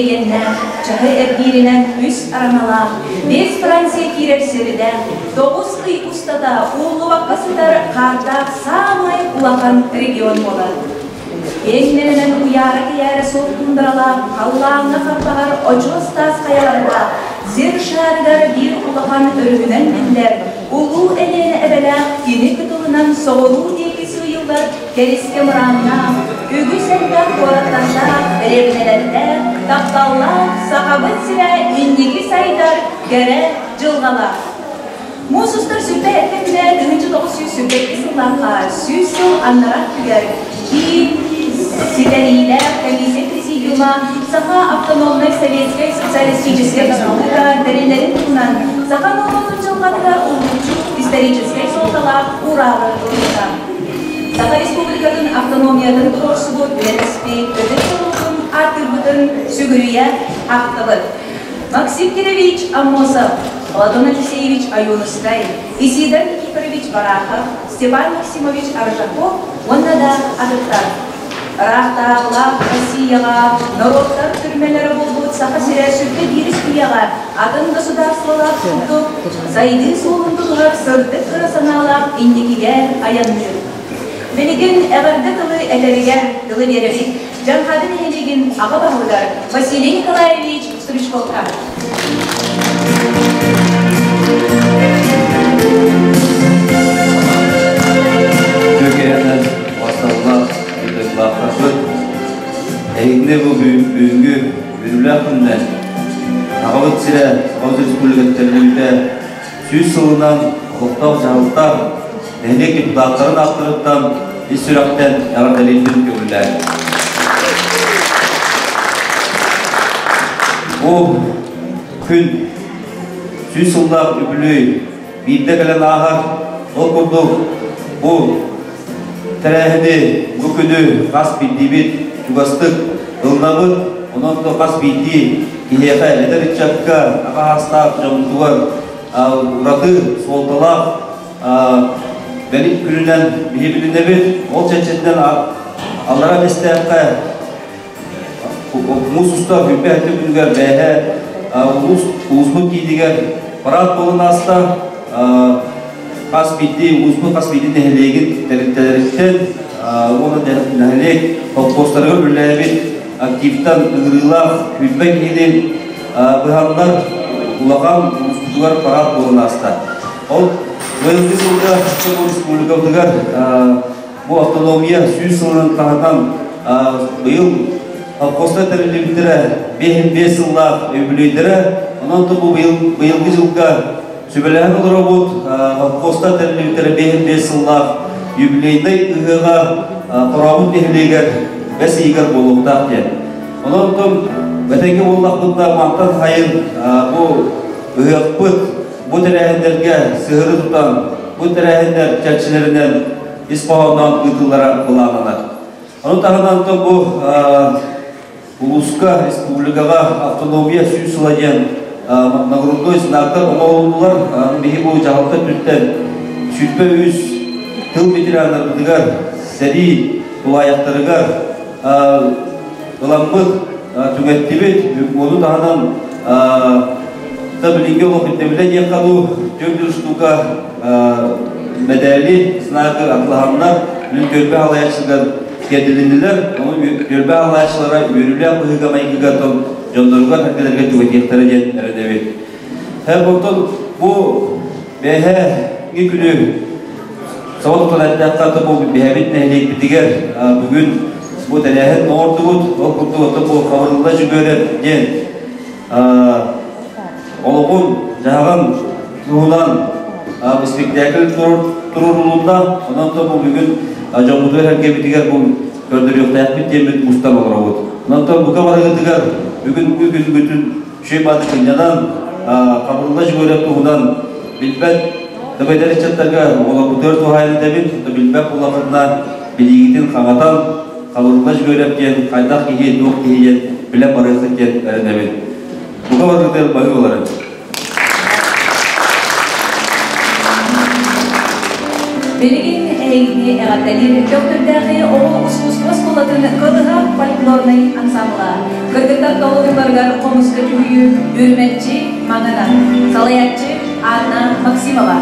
Россия иэннээх, чаһы эргииринэн үс араҥалаах, биэс Франция киирэр сирдээх, 9 ый устата ууллубакка сытар хаардаах саамай улахан регион буолар. Киэҥнэринэн уйаара-кэйээрэ суох туундаралаах, халлааҥҥа харбаһар очуос таас хайалардаах, сир шаарыгар биир улахан өрүһүнэн биллэр Улуу Элиэнэ эбэлээх кини кытылынан соҕуруу диэки сыыйыллар кэрискэ мырааннаах, үгүс элбэх куораттардаах, дэриэбинэлэрдээх, тапталлаах Сахабыт сирэ инники сайдар кэрэ дьылҕалаах. Муус устар 27 күнэ 1922 сыллаахха 100 сыл аннараа өттүгэр Киин ситэриилээх комиссия президиума Саха автономнай советскай социалистическай республика тэриллэрин туһунан саха норуотун дьылҕатыгар уһулуччу историческай суолталаах уурааҕы ылбыта. Саха Республикатын автономиятын туруорсубут үлэлэспит ытык норуотун ааттыырбытын сүгүрүйэ ахтабыт. Максим Кирович Аммосов, Платон Алексеевич Ойуунускай, Исидор Никифорович Барахов, Степан Максимович Аржаков уонна да атыттар. Ыраахтааҕылаах Россияҕа норуоттар түрмэлэрэ буолбут Саха сирэ сүргэ биирис үйэҕэ атын государстволаах курдук сайдыы суолун тутуһар сырдык ыра санаалаах инникигэ айанныыр. Билигин эҕэрдэ тылы этэригэр тылы биэрэбит Дьаҥхаады нэһилиэгин аҕа баһылыгар Василий Николаевич Стручковка. Түркиянан басталлаах ыытыллаахтарбыт эһигини бу бүгүҥҥү үөрүүлээх күнүнэн Сахабыт сирэ Сахабыт Республикатын тэриллибитэ 100 сылынан олохтоох дьаһалта нэһилиэк депутаттарын ааттарыттан ис сүрэхтэн эҕэрдэлиирбин көҥүллээн. Бу күн 100 сыллаах үбүлүөй биирдэ кэлэн ааһар. Ол курдук бу тэрээһини, бу күнү хас биирдиибит чугастык ылынабыт. Онон хас биирдии киһиэхэ, эдэр ыччакка, аҕа саастаах дьоммутугар ураты суолталаах бэлиэ күнүнэн биһи билинэбит. Ол чэрчитинэн Аллараа Бэстээххэ муус устар 27 күнүгэр бэйэһэ улуус улууспут киинигэр парад буолан ааста. Хас биирдии улууспут хас биирдии нэһилиэгин тэрилтэлэриттэн уонна нэһилиэк холкуостарыгар үлэлээбит активтан ыҥырыылаах 20 киһини быһаннар улахан улууспутугар парад буолан ааста. Ол быйылгы сылга республикабытыгар бу автономия 100 сылын таһынан быйыл колхозтар тэриллибиттэрэ 55 сыллаах үбүлүөйдэрэ. Онон бу быйылгы жылга сүбэлэһэн олоробут колхозтар тэриллибиттэрэ 55 сыллаах юбилейнай ыһыаҕа Хорообут нэһилиэгэр бэс ыйыгар буолуохтаах диэн. Онон бэтэҥҥэ буоллахпытына мантан сайын бу ыһыахпыт бу тэрээһиннэргэ сыһыары тутан бу тэрээһиннэр чэрчилэринэн ис хоһоонноон ыытыллара былааннанар. Ону таһынан бу улууска, республикаҕа автономия 100 сыла диэн нагрудной знактар оҥоһуллулар. Биһи бу дьаһалта өттүттэн 23 тыыл ветераннарбытыгар, сэрии тулаайахтарыгар ыламмыт түҥэттибит. Ону таһынан та билиҥҥи олох ирдэбилэ диэххэ дуу, 4 штука мэдээли знагы атылаһаннар бүтүн түөлбэ халаяччылар тиэрдилиннилэр. Ону түөлбэ халаяччылара үөрүүлээх быһыыга-майгыга дьонноругар эргэлэргэ түгэтиэхтэрэ диэн эрэнэбит. Онтон бу бэһэ күнү саба тутан эттэххэ, бу биһэбит нэһилиэкпитигэр бүгүн бу тэрээһин оҥордубут. Ол курдук бу Хабырылла Дьөгүөрэп диэн олоҕун, дьаһаҕын туһунан спектакль туруорулунна. Онон бу бүгүн дьоммутугар эргэбитигэр бу көрдөрүөхтээхпит диэммит мустан олоробут. Онон бука барыгытыгар бүгүн күнгүтүн үчүгэй бааты сынньанан Хабырылла Дьөгүөрэп туһунан билбэт эдэр ыччаттарга оҕолорбутугар туһаайан этэбит, билбэт буоллаххытына билиигитин хаҥатан Хабырылла Дьөгүөрэп диэн хайдах киһи, туох киһи диэн билэн барыаххыт диэн эрэнэбин. Бука барыгытыгар баһыы боларын. Билигин Эйигини эҕэрдэлиир Төхтүрдээҕи оҕо ускуустуба оскуолатын Кылыһа фольклорнай ансаамбыла. Кыргыттар толорууларыгар хомуска дьүһүйүү Үрүмэччи Маҥана. Салайааччы Анна Максимова.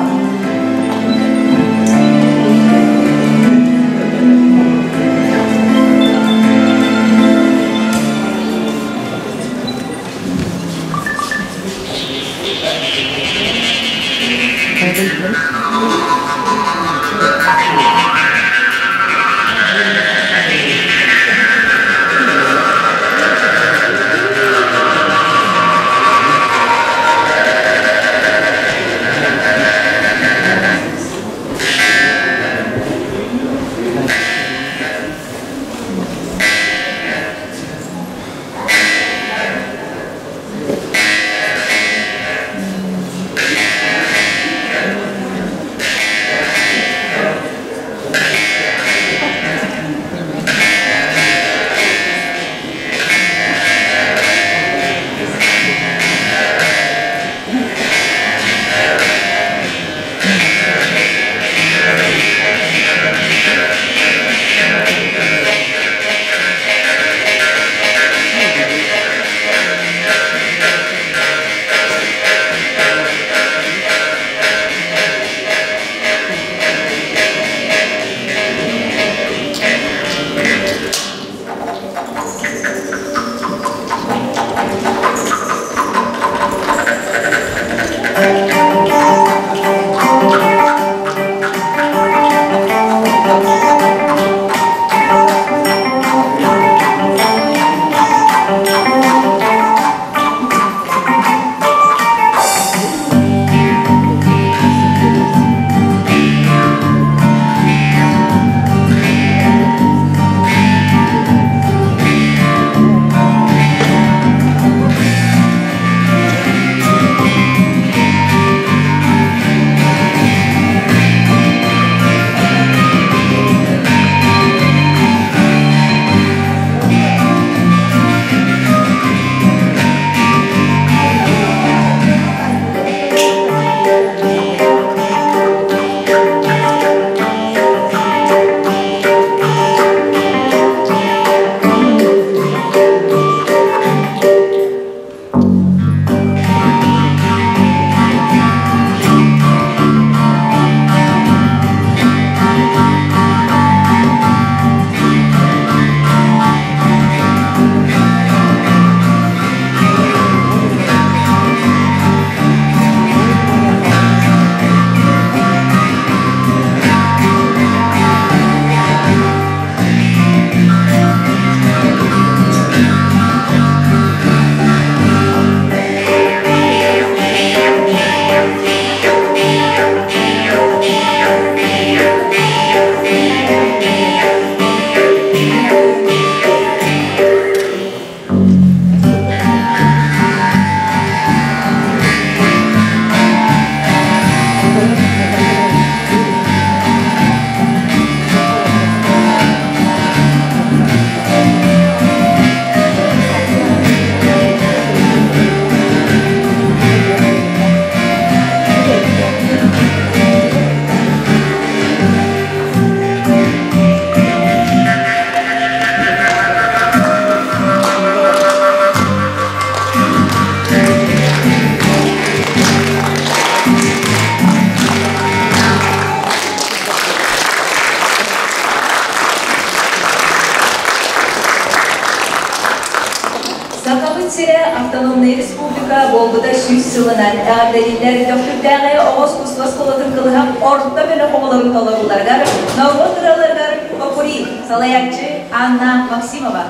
Сахабыт сирэ автономнай республика буолбута 100 сылынан эҕэрдэлииллэр Төхтүрдээҕи оҕо искусство оскуолатын кылыһах орто бөлөх оҕолорун толорууларыгар норуот ырыаларыгар Попури салайааччы Анна Максимова.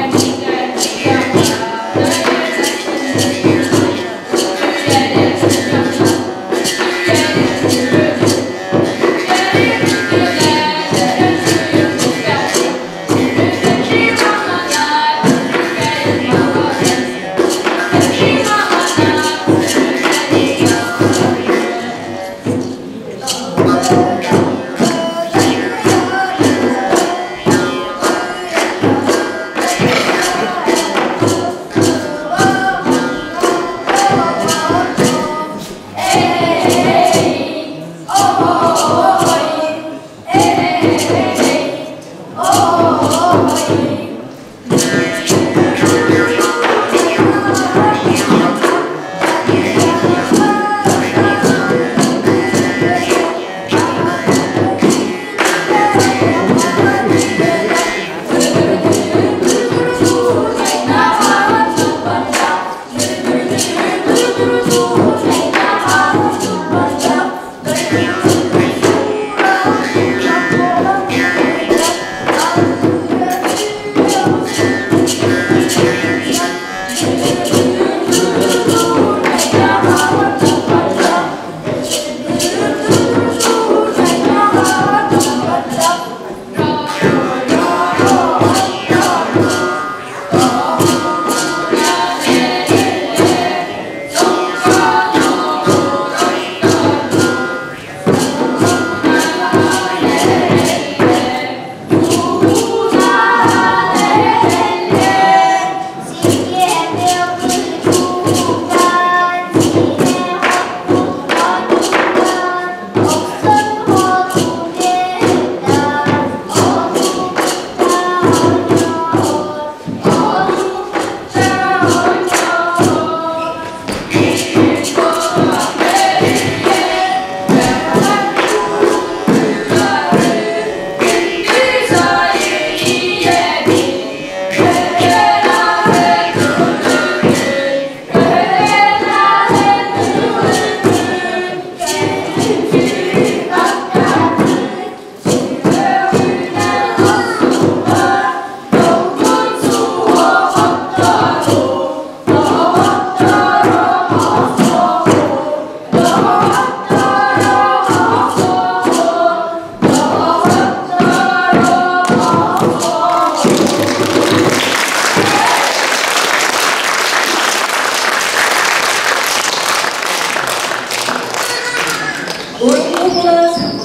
Бардаҕым.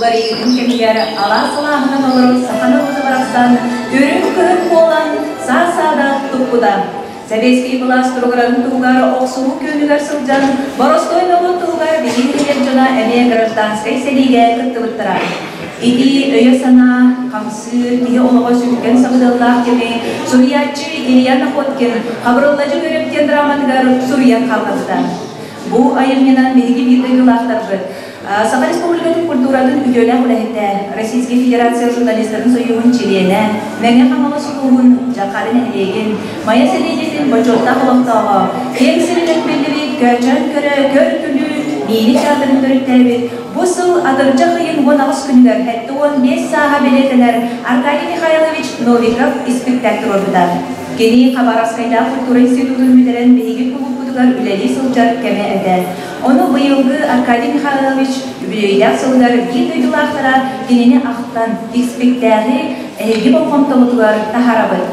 Уларыйыытын кэмигэр алаас алааһынан олорор саха норуота барахсан үрүҥ кыһын буолан саа-саадаах туппута. Сэбиэскэй былаас туругурарын туһугар охсуһуу күөнүгэр сылдьан, боростуой норуот туһугар билии билэр дьоно эмиэ гражданскай сэриигэ кыттыбыттара. Ити өйө-санаа хамсыыр, киһи олоҕо сүҥкэн сабыдыаллаах кэми суруйааччы Илья Находкин «Хабырыллажы көрөм» диэн драматыгар суруйан хаалларбыта. Бу айымньынан биһиги биир дойдулаахтарбыт Саха Республикатын культуратын үтүөлээх үлэһитэ, Российскай Федерация журналистарын союһун чилиэнэ, Мэҥэ Хаҥалас улууһун Дьахары нэһилиэгин Майа сэлиэнньэтин бочуоттаах олохтооҕо, киэҥ сиринэн биллибит Көөчөөн көрө көр-күлүү Миини театрын төрүттээбит, бу сыл атырдьах ыйын 18 күнүгэр 75 сааһа бэлиэтэнэр Аркадий Михайлович Новиков испиктээк туруорбута. Кини Хабаровскайдаах культура институтун бүтэрэн биһиги кулууппутугар үлэлии сылдьар кэмэ этэ. Ону быйылгы Аркадий Михайлович үбүлүөйдээх сылыгар биир дойдулаахтара кинини ахтан, испиктээҕи эһиги болҕомтобутугар таһаарабыт.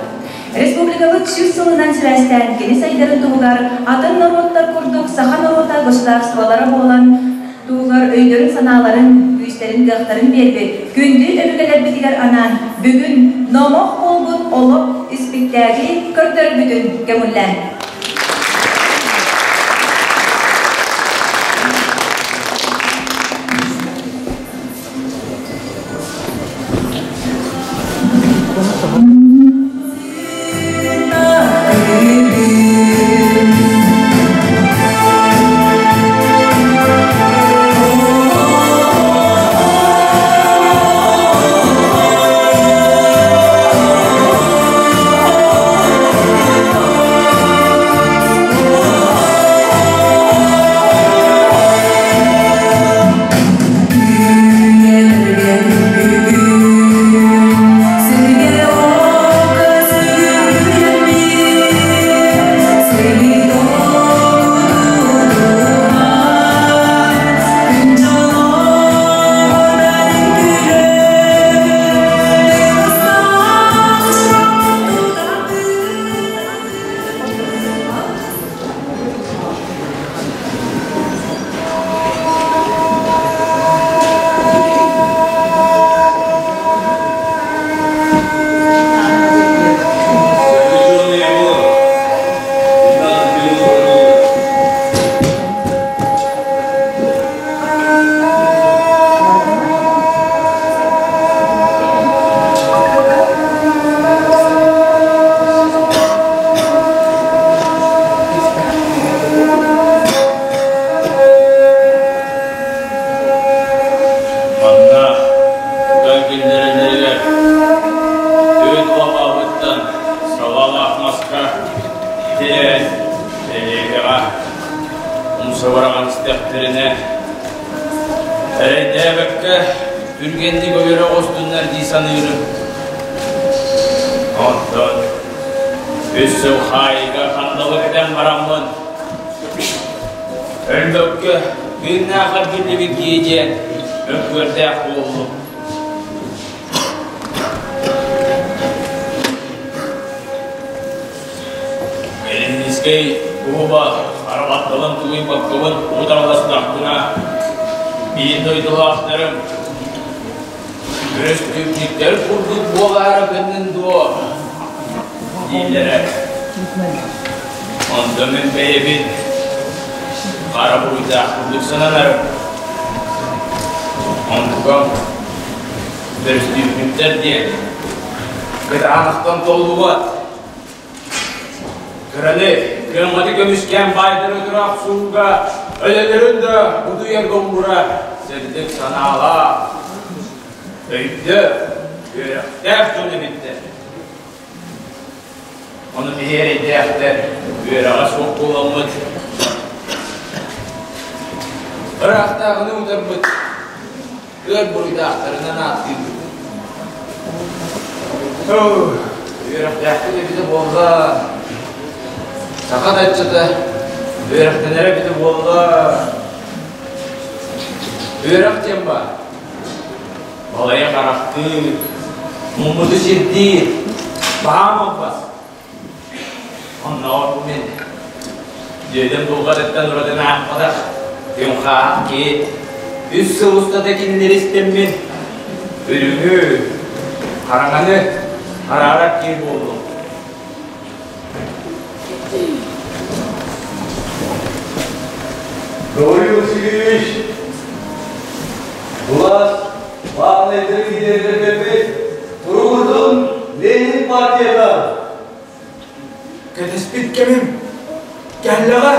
Республикабыт 100 сылынан сибээстээн кини сайдарын туһугар атын норуоттар курдук саха норуота государстволара буолан туһугар өйдөрүн-санааларын, күүстэрин-кыахтарын биэрбит күндү өбүгэлэрбитигэр анаан бүгүн номох буолбут олох испиктээги көрдөрбүтүн көҥүллээн. Манна тутан киллэрэллэригэр төрүт лабаабыттан салалаах маска тирээн тэлиэгэҕэ умса быраҕан истэхтэринэ эрэйдээбэккэ түргэнник өлөрө оҕустуннар дии саныырым. Онтон үс сыл хаайыыга хандалы кэтэн бараммын өлбөккө тыыннаах эргиллибит киһи диэн мөккүөрдээх буоллум. Ленинскэй куба арҕатталан тулуйбаккабын утарыластахпына биир дойдулаахтарым өрөспүүбүлүктэр курдук буолаары гыннын дуо дииллэрэ. Онтон мин бэйэбин хара буруйдаах курдук сананарым. Онтукам өрөспүүбүлүктэр диэн кытаанахтан толлубат Кыраны, кыамматы көмүскээн баайдары тураах сууга өлөлөрүн да утуйарга уурар сырдык санаалаах, өйдөөх, үөрэхтээх дьон эбиттэр. Ону биһи эрэйдээхтэр үөрэҕэ суох буоламмыт, ыраахтааҕыны утарбыт ыар буруйдаахтарынан ааттыыбыт. Үөрэхтээхпит эбитэ буолла, саха да ыччата үөрэхтэнэрэ эбитэ буолла. Үөрэх диэн баар. Балайа харахтыыр, муммуту сирдиир, баһаам албас. Оннооҕор бу мин дьиэтин дулҕатыттан ураты аахпатах күн-хаах киит. Үс сыл устата кинилэри истэммин, үрүҥү, хараҥаны араарар киһи буоллум. Гаврил Васильевич, Былаас баахынайдары лидердэрбит туругурдун Ленин партията! Кэтэспит кэмим кэллэҕэ.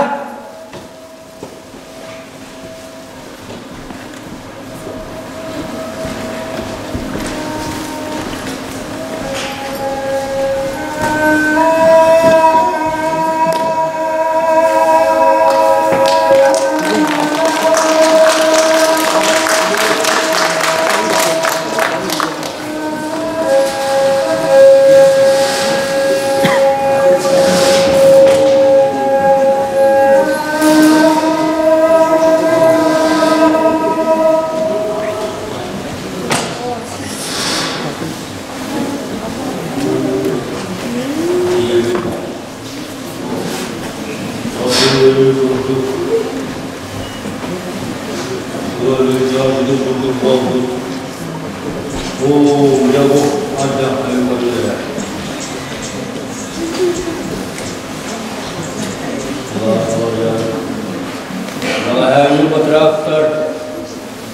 Бэҕэһээҥҥи батыраактар,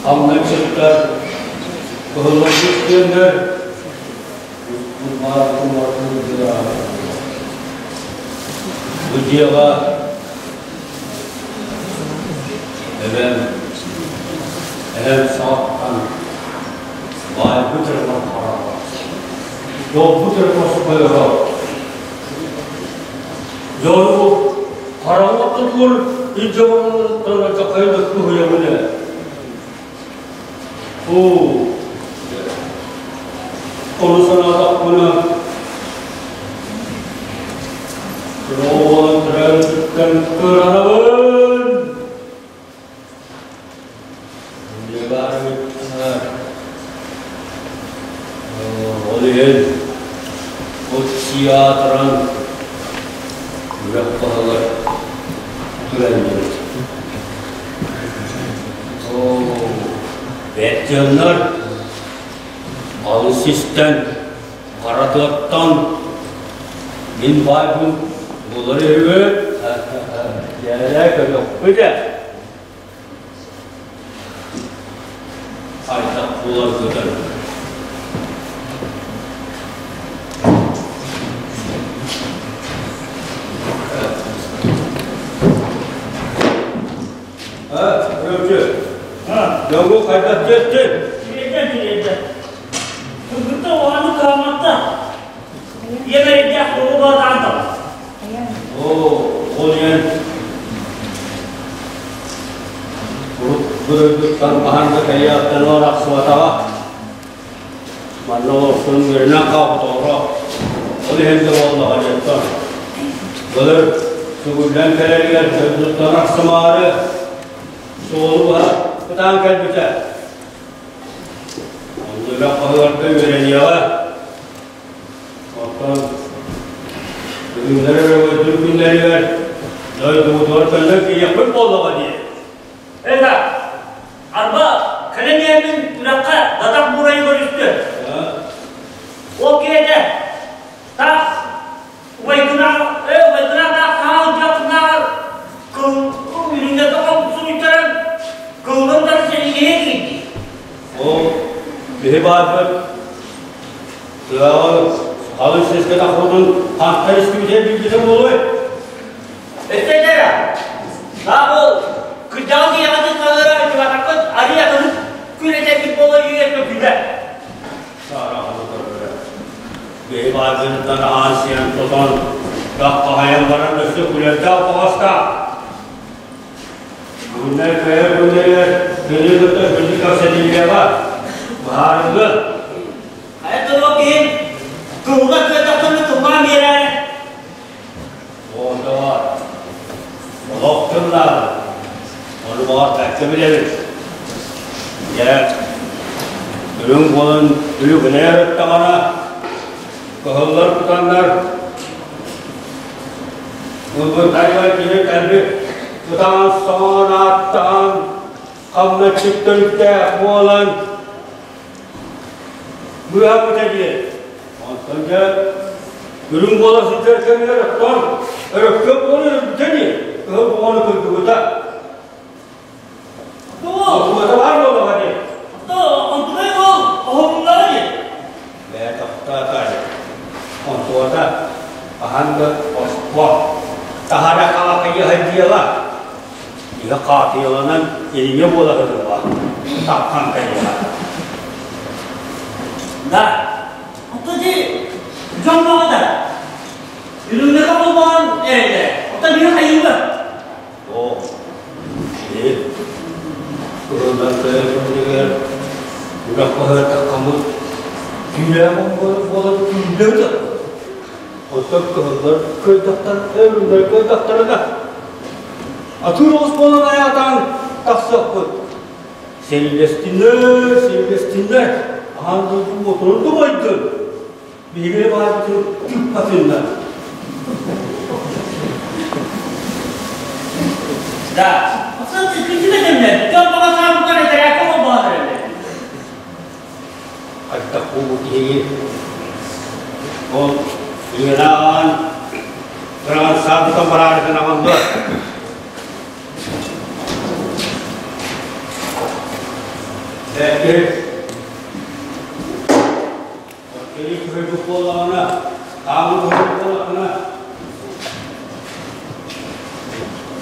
хамначчыттар, кыһылларбыт диэннэр Бу дьиэҕэ эбэм, эһэм саҕаттан баайбыт эрэ хара, дьолбут эрэ хоспойоро. Дьолу хараҥа ортотугар илдьэ баралларыттан алдьархайын кыһыйабын ээ. Оо, ону санаатахпына, Оҕолон төрөөбүтүттэн кыранабын. Дьэ баар Ол иһин от театран үрэх баһылар түһэллэр. Бэрт дьоннор алыс истэн, хара тыаттан мин баайбын булар үһүбүт. Дьэ, көрүөхпүт ээ. Хайдах буларгытын. Өлчү. Дьоҥҥу хайдах тиэттин? Тириэрдэн тириэрдэн. Кыргытта уһааны кыһамматта. Ийэм эрэйдээх оҕо баатаан тал. Оо, ол иһэн урут бырайбыттан хаһан да кэйээхтэн арахсыбатаҕа. Манна олорсон үөрэнэн хаалбытоҕоро. Ол иһин да буоллаҕа диэттэн. Былыр сүгүллэн кэлэригэр дойдуттан арахсымаары суолу быһа ытаан кэлбитэ. Онно үрэх хаһыарга үөрэниэҕэ. Оттон бүгүннэр өрөгөйдүүр күннэригэр дойдубутугар төннөн киириэхпит буоллаҕа дии. Это, арба, кэлэн иһэммин үрэххэ датах буурайы көрүстүм. Ол киһитэ таах убайгынаах, убайгынаах таах хаал дьахтынааҕар кыл үрүҥҥэ суруйтаран кыллын да сэриигэ киирди. Ол биһи баарбыт тыаҕа халыс сискэ таххытын хантан истибитэ билбитэ буолуой? Өттөтөрө, таах ол кырдьаҕас ийэҕитин салыыра дьыбатаккыт арыы атынын күрэтэргит буола үөрэ күлэ. Биһи баарбытыттан аан сиэн тотон, даххаһайан баран өссө күлэрдээх баҕастаах. Күннэр кыайар күннэригэр күнү кытта күндү кэпсэтиллиэҕэ. Быһаарыллыа. Хайа тылы киһи кылга кыатахтаны тыллаан биэрээри. Оҕотоҕор олох тыллаабыт. Ону баҕар бэркэ билэбит. Дьэ, үрүҥ буолан үлүгүнэ ырыттаҕына, кыһыллар тутаннар ылбыттарыгар киһи кэлбит ытаан-соҥоон ааттаан. Хамначчыт төрүттээх буолан быыһаппыта диэн. Онтон дьэ үрүҥ буола сылдьар кэмигэр оттон өрөккө буолан өлбүтэ дии. Кыһыл оҕону кыргыбыта. Онтугата баар буоллаҕа дии. Онтугай ол оһоҕуннаҕа дии. Бээ тохтоото Онтугата хаһан да оспо. Таһара хаакыйыһа дьыала. Иһэ хаатыйаланан ириҥэ буола сытыла. Таххан кэлиэҕэ. Да. Оттон ди дьон баҕата. Үрүҥнэхэ буолбаҕан эрэллэрэ. Оттон биһи хайыыбы? Оо, кини кыһыллар кыайар үрэх баһыгар таххаммыт түүлээх буолан түүллэбит Оттон кыһыллар кыайдахтар, өрүллэр кыайдахтарына атыыр оҕус буолан айаатаан тахсыахпыт. Сэриилэстиннэр, сэриилэстиннэр, аан дойду уотурун тумайдын. Биһиги баайбытын тыыппатыннар. Да. Оттон күндү бэтэмнэр, дьон баҕа сааммытар этэрээккэ холбоон эрэллэр. Хайдах буолбут киһи ол Иран Францияттан бараары гынаҕын дуо? Бэкки Кини күһүйбүт буоллаҕына, хаамыы күһүйбүт буоллаҕына,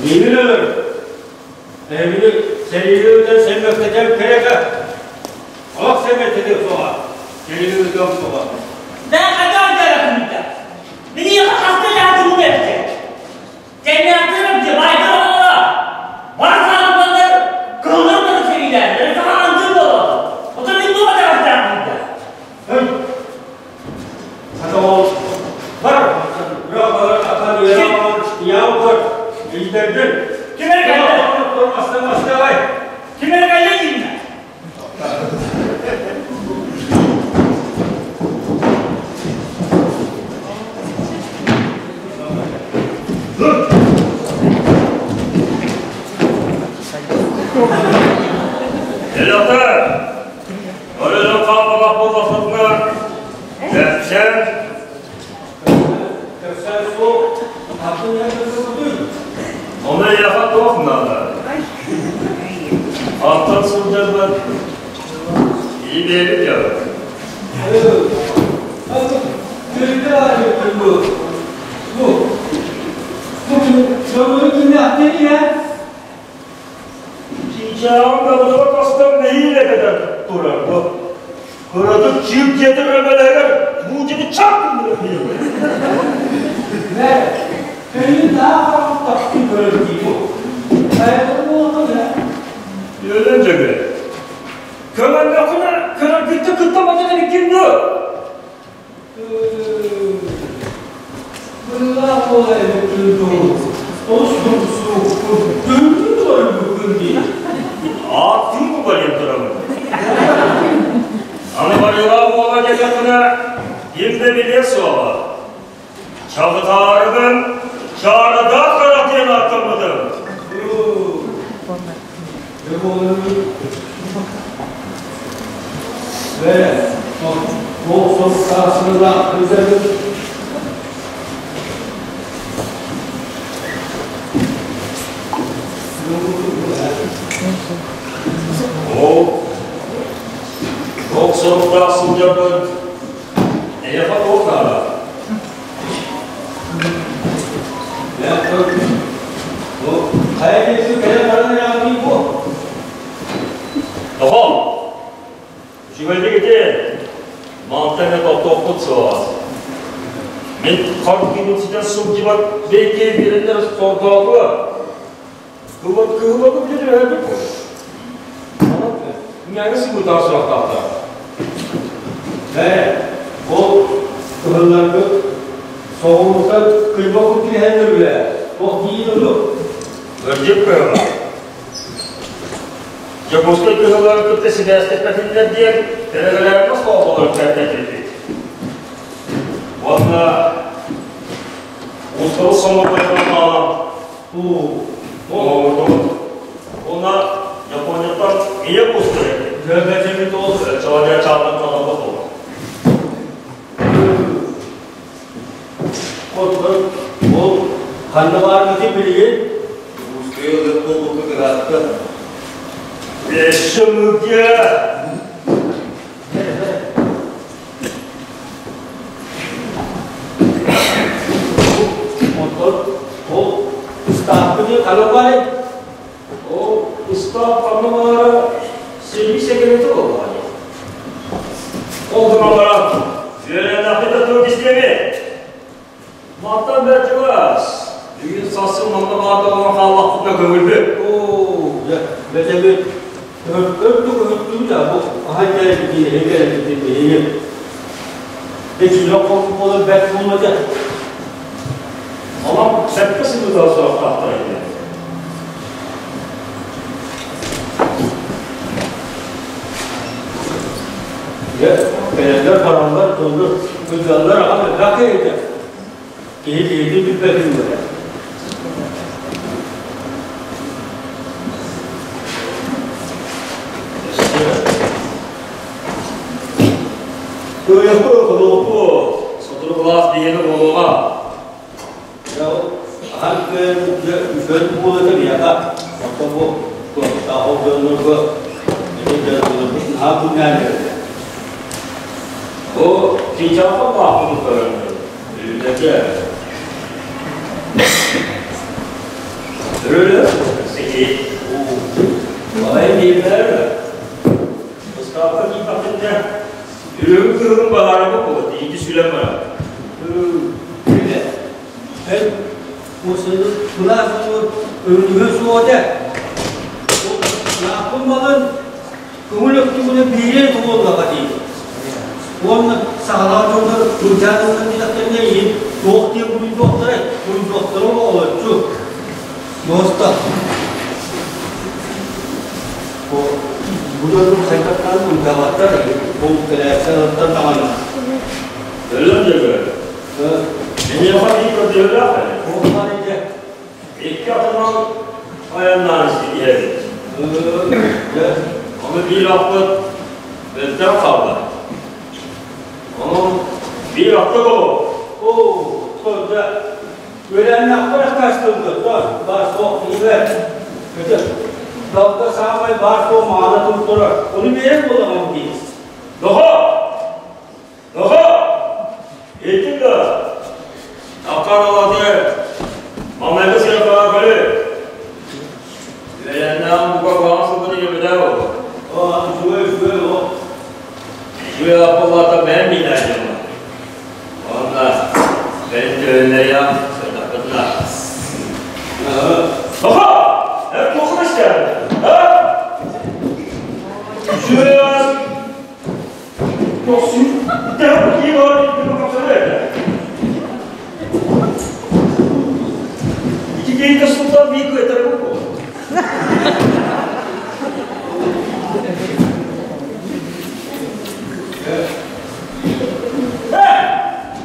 миигин өлөр. Эһигини сэриигэ ыытан сэммэктэтэн кэрэкэ. Олох сэммэктэтиэ суоҕа. Сэриигэ ыытыам суоҕа. Да хайдах дьаракымыта. Миниэхэ хаста дьаһатымым эбитэ. Тэннээхтэр баайдар оҕолоро бар саалбаннар кыһыллар да сэриилээннэр саха андыр буолар. Отон мин туох дьарактаахпын да. Эй, хата ол бар, бырах атан яам көр, илдэрдин. Ким эрэ кэллэ? Маста-маставай. Ким эрэ кэллэ дииннэ? Элэхтэр, өрөдөн хаалбалах буоллаххытына, кэпсээн Кэпсээн суох, атын эрдэ Ону эйиэхэ туох наада? Антон сылдьарбын иибиэбит дьон. Чыычааҕым дабыдыла тостон нэһиилэ кэтэн турар бу. Кыратык чыып диэтэр өрөмөлөһүгэр буудьаны чап Үөрэн дьөгүөр. Көмөллөхүнэ көрөргүттэн кытта батан эбиккин дуо? Ааттыын кубарыйан турабын. Аны барыылаах уола диэтэххинэ, ким да билиэ суоҕа. Чабытаарыгын чаарадаах харах диэн ааттаммытым. Ол туох соруктаах сылдьарбын эйиэхэ туох наада? Хайа диэки кэлэн баран ирэҕин бу? Тоҕо? Үчүгэйдик ити мантан эмэ тохтуохпут суоҕа. Мин хардыыбын ситэн сылдьыбат бэйкэй биэрэннэр сордоотулар. Кылбат кыһыллабыт диэн өһөөбүт. Мэҥэ сыбытаа сурахтаахтар. Бээ, ол кыһылларгыт соҕурууттан кыйбаккыт кириһэннэр үлэ, туох диин ону? Кырдьык кыһыла. Дьокуускай кыһылларын кытта сибээстэппэтиннэр диэн тэлэгэлээбэт оскуолалар кэллэтилбит. Уонна устабыт сомоҕолорун хаалан Уонна Японияттан Ийэ кустары. Дьөбөтөбүт ол. Чоодьа чаалан толорбут ол. Оттон ол ханна баарбытый билигин? Ускайы ылык буолбукка кыраатта. Өссө мыгя. Оттон ол ыстааппы диэн ханна баарый? Ол ыстаап ханна баара сэрии сэкирэтэ буоллаҕа дии. Ол гынан баран, үөрэннэхпит да туох истиэмий? Мантан бэрт чугас. Бүгүн сарсын манна баарда олорон хааллахпытына көҥүлбүт. Оо, дьэ, бэтэбит өртүк өттүү да бу аһай кэлбитин, эһи кэлбитин биһиги эчилэх холку буолар бэрт буолла дьэ. Онон сөпкө сылытар суохтаахтар этэ. Дьэ, кэлэллэр, бараллар, дьоннор сылдьаллар аҕам элбэх киһитэ. Киһи киһитин билбэтин буолар. Кыайыахпы, холуоппу, сотору кылаас биһиэнэ буолуоҕа. Дьэ, ол ахан күөн дьэ үкөн буолата биһиэхэ. Оттон бу туохтаах ол дьоннорго ити дьарыктанарбыт наһаа күннээн эрэллэр. Бу чыычаахха баахпытын көрөн Үлэтэ. Өрөлө сeki. Балай диэбэлэр. Ыстаапка кииппэхтиннэ үрүҥ кыһын баһаарабы буолат, иити сүлэн барар. Үлэ. Эн осыны кылаас өрүнүгө суоҕа этэ. Лааппын балын көҥүл өттүгүнэ биирэ туоллаҕа дии. Уонна саҕалаах дьоннор сылдьан ылсан диэтэхтэринэ иһин туох диэн буруйдуохтарай? Буруйдуохтара оҕолоччу. Муоста. Бу дойду сайдаттан буруйдаабаттар, ол кэлээччи даҕаны. Өлөн дьөгө. Эйиэхэ биир көрдөһүүлээх эбит. Ол дьэ. Икки атынан айаннаан истибиһэбит. Дьэ. Ону биир аппыт бөлтөх хаалла. Онон биир атты болу. Оо, дьэ. Үөрэннэхпэр кастылгыттар, бар суох билбэт. Өтө, далга саамай бар суох маана турар. Ону биэрэн буолаҕым дии. Доҕор! Доҕор! Иһиттиҥ да? Аккар алаты маҥнайгы сыарҕаҕа көрү. Үөрэннэҕим бука куһаҕан сылгыны ийэбитэ буолуо. Оо, үчүгэй, үчүгэй ол. Үчүгэй аппалаата бэйэм миинээдьим. Уонна бэйэм төһөннөрүйэм сырдаппытына. Тоха! Эр туохха истэҕин? А? Үчүгэй ас Тохсун дэһэ кии бар капсана Ити киһитэ султан биир кыайтара буолуо.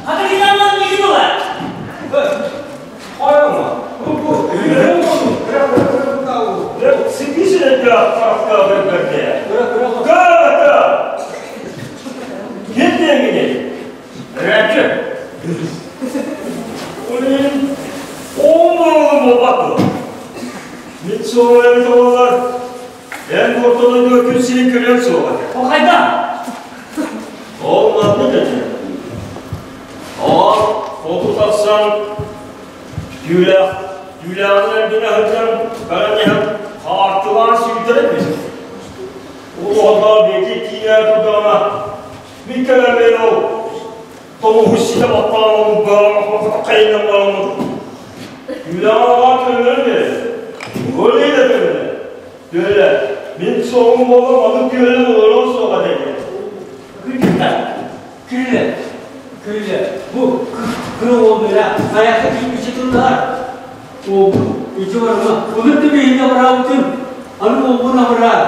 Хатыргынан миги була. Эн ортолорго күн сирин көрүөн суоҕа. О хайда? Ол маннык этэ. Ол хоту тахсан түүлээх түүлээҕин эргинэ сылдьан баран иһэн хаартылаан сүүйтэрэн биэрдэ. Улуһаллаах биэти киинэ турдаҕына мин кэлэммин ол тоҥуһу ситэ баттаан ол хайынан бараммын түүлээҕин аҕаа төлөнөн биэрэр. Өлүй да төлөнөр. Түөлэ, мин суоҕум буолан маннык түөлэн олоруом суоҕа дэнэ. Күллэ, күллэ, күллэ. Бу кыра уол бэла айахха киирбиччэ тыллаһар. Уолбун ити барыма. Былыр да биһиги абыраабытым. Аны уолбун абыраа.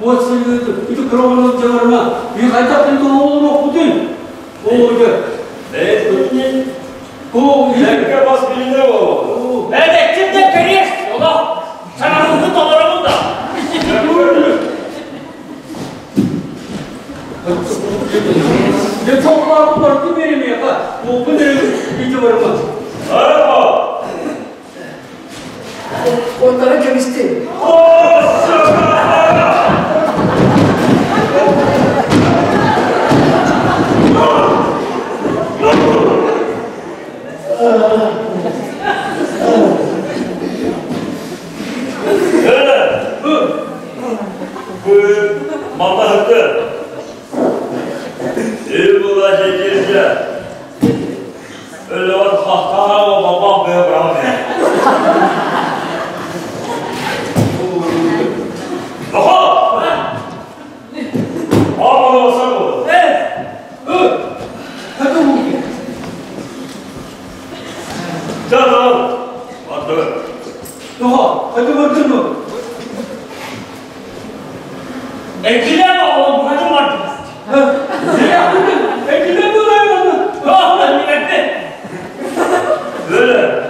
Уот сылгыты ити кыра уолу илдьэ барыма. Биһи хайдах да оҕолонуохпутуй? Оо дьэ. Бэйэтин Оо, Лэккэ бас билинэр уолу. Эдектим де кэриэс, олох. Санаммытын толоробун да. Дьэ чоҕулаабын барытын биэримиэхэ, уолбун эрэ илдьэ барыма. Онтон кэбистим. Маллаһыты. Ил була жекерже. Өлөөн хахтаара бабам бе браме. Охо! Ама осаго. Жадал. Аты. Тоҕо? Хата бардын дуо? Экилер oğlum hacım vardı. Экилер буолайын Oğlum nimetli. Öyle.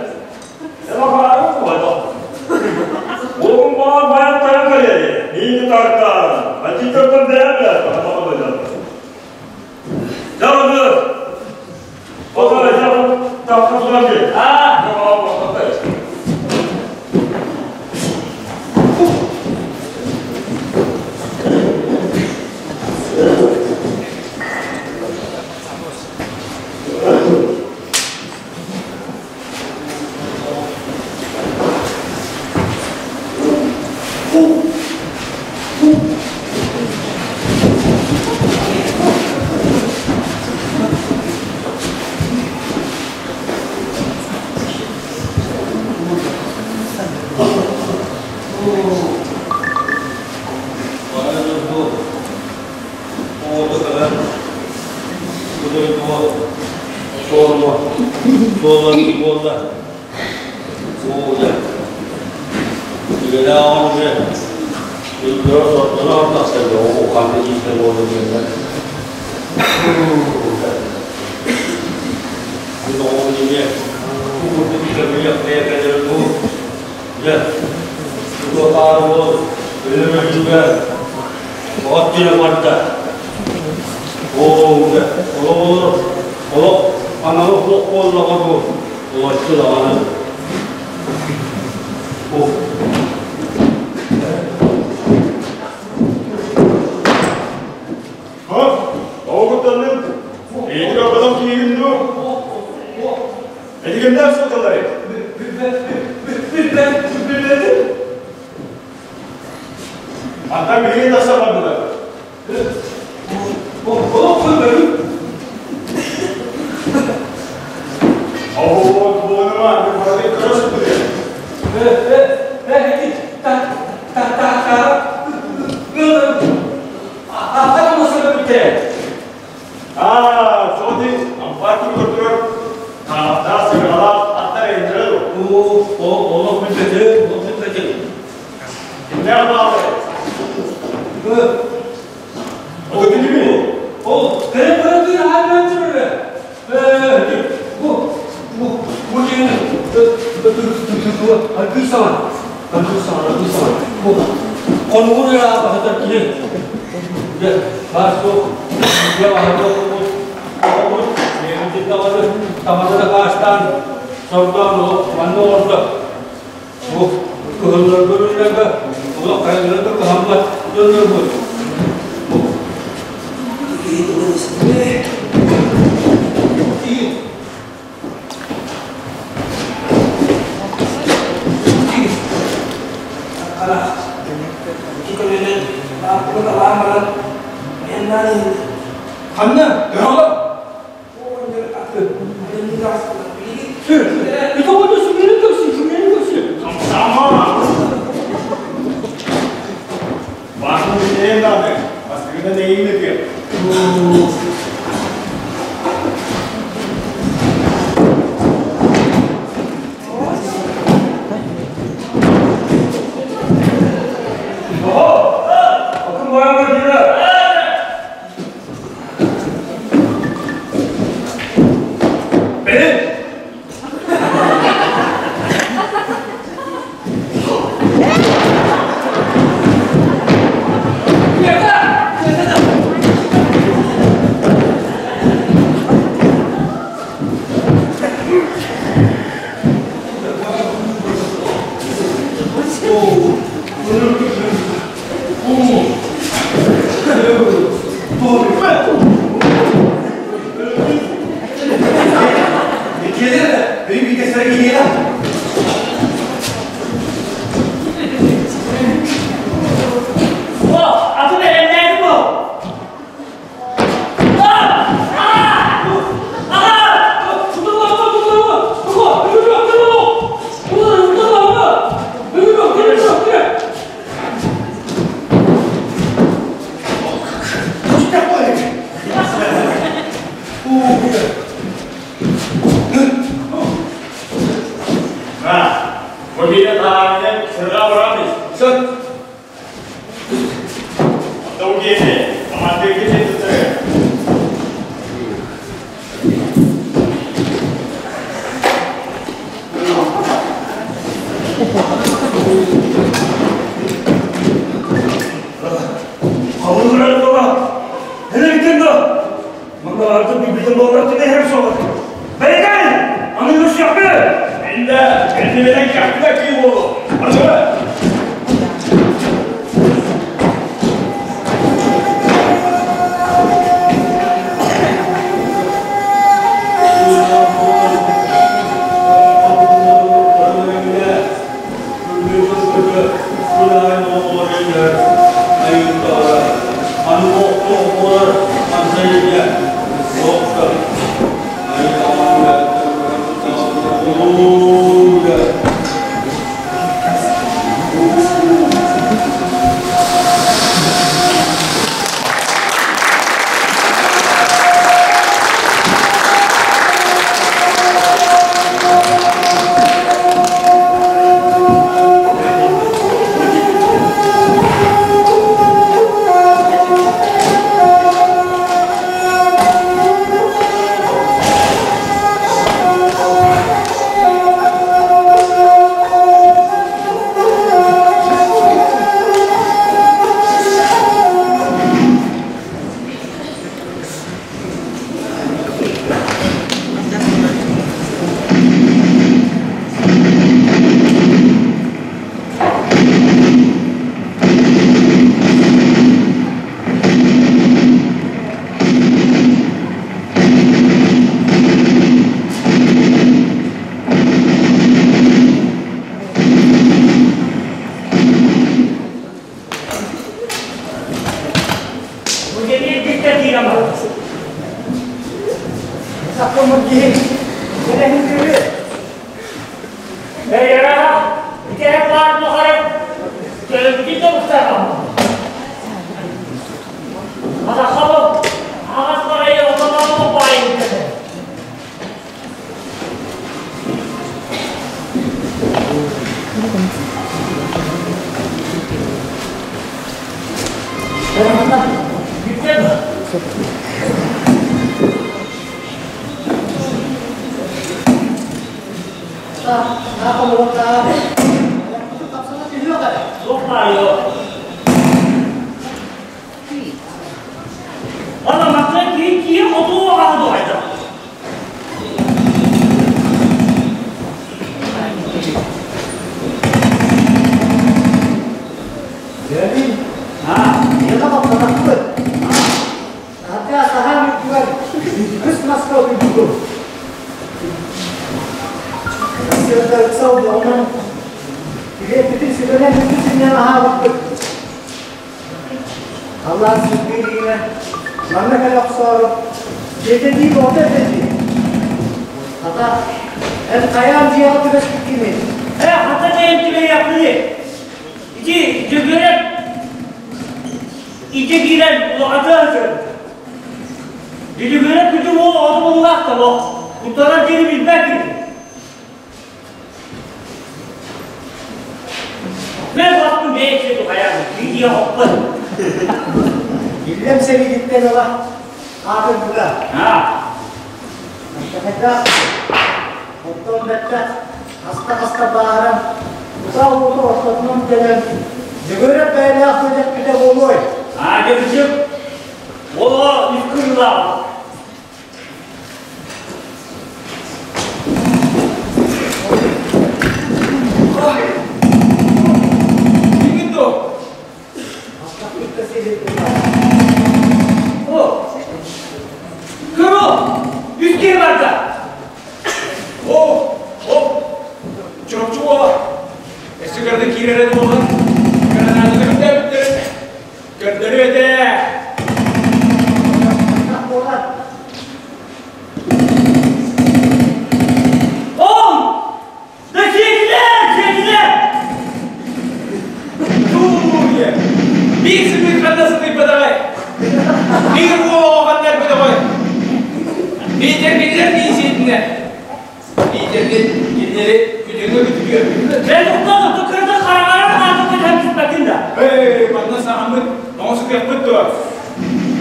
Ema kararı koydu. Oğlum bana bayan tayan kaleli. Neyini tarkan? Acı tarkan beğenme. Tamam hocam. Canım. O zaman canım. Tamam tamam. Ha. Tamam tamam. Командирга сылдьар. Хабыллар буола. Электен да. Манна артык билбитин буолар түбэһэр соҕус. Бэйдэн! Аны көрсүөхпүт! Инде кэннибинэн кэхтибэ кии буолу. Аны!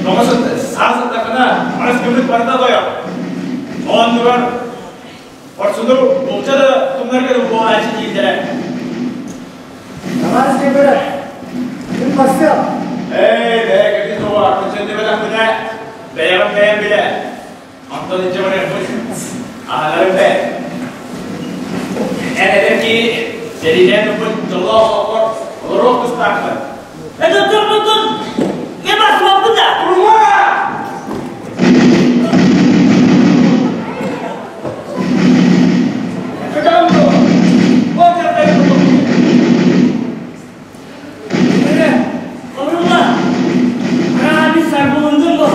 Тоҕо саас сыттаххына, мас көмүс барыта тойон. Оннугар хорсуну булча да тумнарга да буолааччы дииллэрэ. Товарищ Кемберэ, ким бассыа? Эй, бэйэ кэти тоҕо, күнсэндибэтэхпинэ, бэйэҕин бэйэм билэ. Онтон илдьэ барыахпыт. Аһанарым бэ. Эн эдэр киһи сэриинэн ылбыт дьоллоох олоххор олоруох тустааххын. Это турбутун не басмаппын да. Ура! Орулла, Раби сарбылындым бу.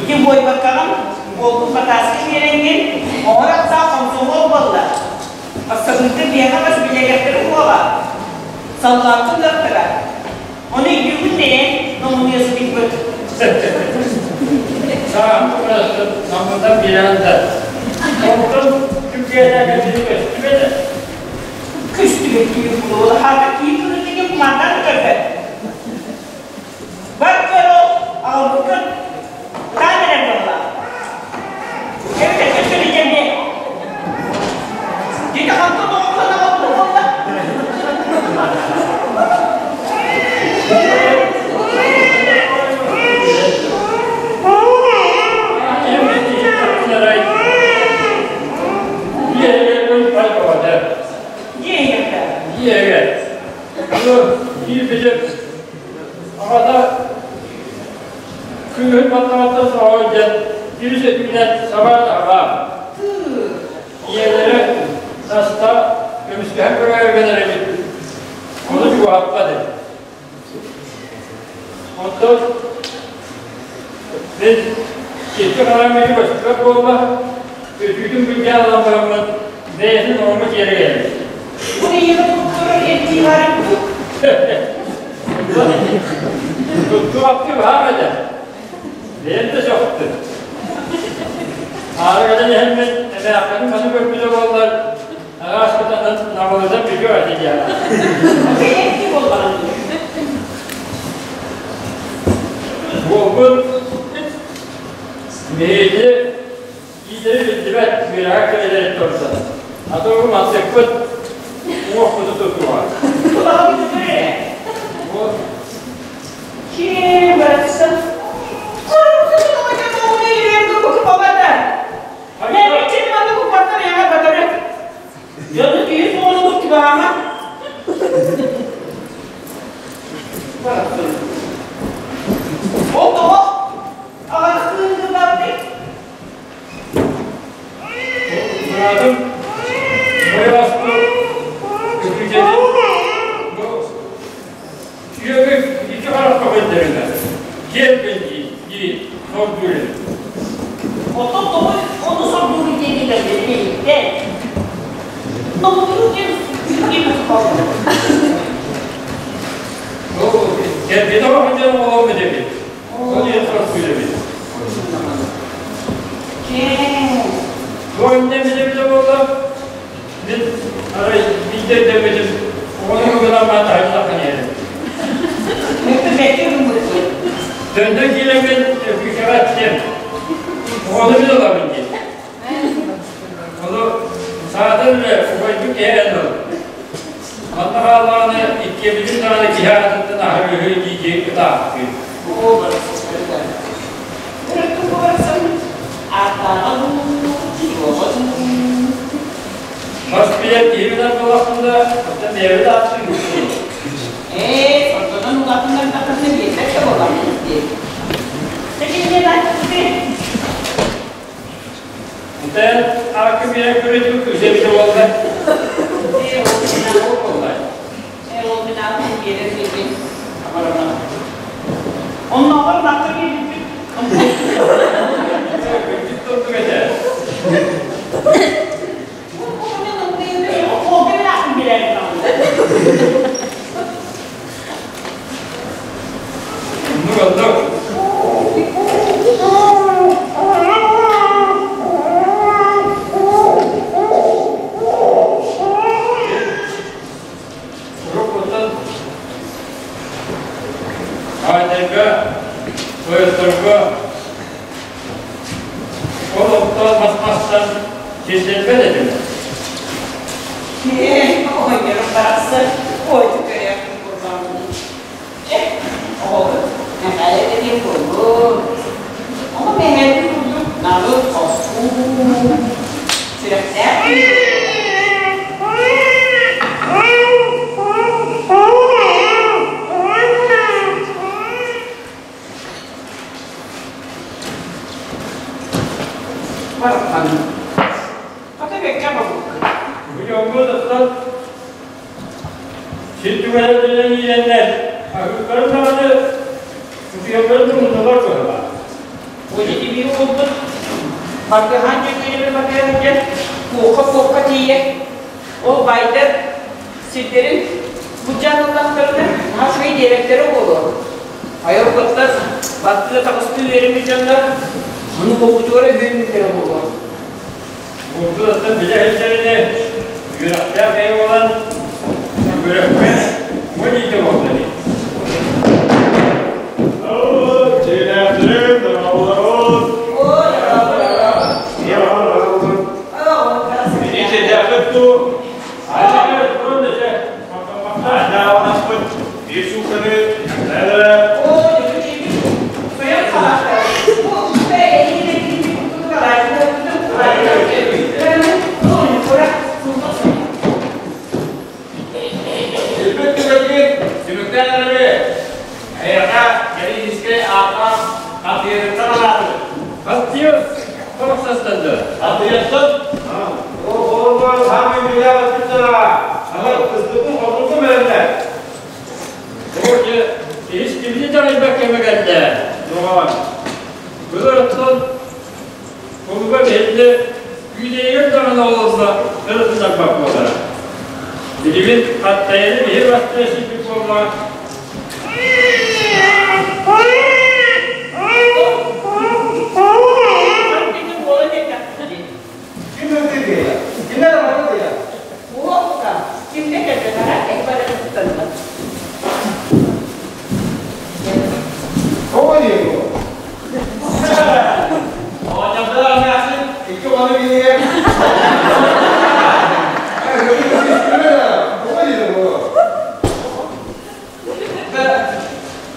Ити буойбаккаҕын уолбут батааска биэрэҥҥин оҥор аттаах хомсомуол буолла. Бассабыыкка биэхэ бас билэриэхтэрэ уола. Саллааккын ыахтара. Ону өйдүүгүн дэйэн номунуйа сытыйбыт. Саам тугунастын наммытан биэрэн да. Онтон күргүөтээгэ көстүбэтэ. Көстүбэт киһи буолуо. Хаата киһи кырыытыгы кумааннаан көрбөт. Бар көр ол аҕалбыккын ытаан эрэр буолла. Эбэтэр көстөрү дьэммиэ. Дьиҥэ хантан оҕолон аҕалбыт буолла. Дьиэ Аҕата кыыһын баттаҕыттан соһон дьэн үс өтүүнэн саба аҕа ийэлэрэ таста көмүскэһэн көрөөрү гынар эбит ону чугаһаппат эбит онтон мин икки хараҥ мини көстүбэт буолла өтүүтүн былдьаан ылан бараммын бэйэтин ороҥҥо тиэрэ кэллим Бу ийэҕэ туттарар эрдии баар Туттубаппы баһаам этэ. Бэйэм да сөхтүм. Аара кэлэн иһэммин эмээххиним маны көрбүтэ буоллар, араас кытанан наҕылыта бүтүө этэ диэҕэ. Бэйэм буоллаҕын Буолбут биһиги иитэри биллибэт үөрэҕэ кэлэлэрин турда. Аты бу мантыкпыт уохпуту тутуоҕа. Ким барахсан? Ол тоҕо аҕарыстыын гыннардый? Быраатым бойобоспут үкүтэтин бу үөбүк икки харахха Көрдөрүнэ, киэр дии, дии сордуур эбит. Оттон тоҕо ону сордуур диэнилэр билбэт. Номнуо диэн ким Кэргэнэ оҕонньор оҕоломмут эбит. Ол иһин сордуур эбит. Бу иннэ билэ-билэ буолла, мин арай биирдэ өйдөммүтүм, оҕону гынан баран таһырдьа тахсан иһэрим. Төннөн киирэммин Өкүүкэҕэ эттим, оҕону мин ылабын диэн. Ону саатан эрэ убайбыт киһи ыл. Манна хааллаҕына иккиэбитин даҕаны киһи аатыттан аһарыыһы дии-дии ытаахтыыр. Бас билэр киһи гынан буолахпын да, оттон бэйэбит ааттыыбыт дии. Ээ, ортонон улаатыннардаххына биэрбэт да буолаҕын дии. Онтон аакка биэрэр көрүтүм үсэ эбитэ буолла. Ээ, ол Ээ, ол мин аатын биэрэр биэрбин абарана. Оннооҕор лаппа биэрбиппит. Кырдьык курдук этэ. Оннук оннук. Уруккуттан Аанньайга, тойотторго ол оттоон мас-мастан сирдэрбэт этим. Оҕонньорум барахсан ойду көрөөхпүн курбаммын. Чэ, оҕобут Мэхээлэ да диэн буоллун. Ону Мэхээлин курдук набыл хостуу, сүрэхтээх Бараххан. Хата бэккэ бабыккын. Бу дьоҥҥо тахсан сир түгэнэ иирэннэр, аһыылларын даҕаны утуйалларын да умнулар быһыылаах. Ити биир уолбут Баргыһаан Дьөгүөрэбэ батыйан дьэ куокка-куокка тиийэ ол баайдар сирдэрин былдьаан ыллахтарына наһаа үчүгэй диэбэттэрэ буолуо. Айылҕаттан баттыы таҕыстыы үөрэммит дьоннор ону буолбутугар өһүөммүттэрэ буолуо. Уолбут билэ сылдьарыны үөрэхтээх киһи буолан үөрэхпэ уон иитэ буолла дии. Түмүктээн эрэби эйэхэ кэлиинискэй аата хатыйарыттан анаатыбыт. Хаттыйар тоҕустастан да. Хатыйаттан Оҕолорго саамай билээ өттүттэн Ама кыстыкын хотунку бэриллэр. Оо, дьэ, ис кимини таҕайбат кэмэ кэллэ, доҕоор. Былыр оттон кулуба биһилли күүдэйигэр даҕаны олордо ырытынарбат буолара. Билигин хаттайаны биһи бастыа сиппит буоллаҕа. Ким өлдү Кимнер амары диye. Уопка, кимде кэлбэтара экбарыттанна. О диye. Оҕонньордор эмээхсин икки оҕону биһигэ.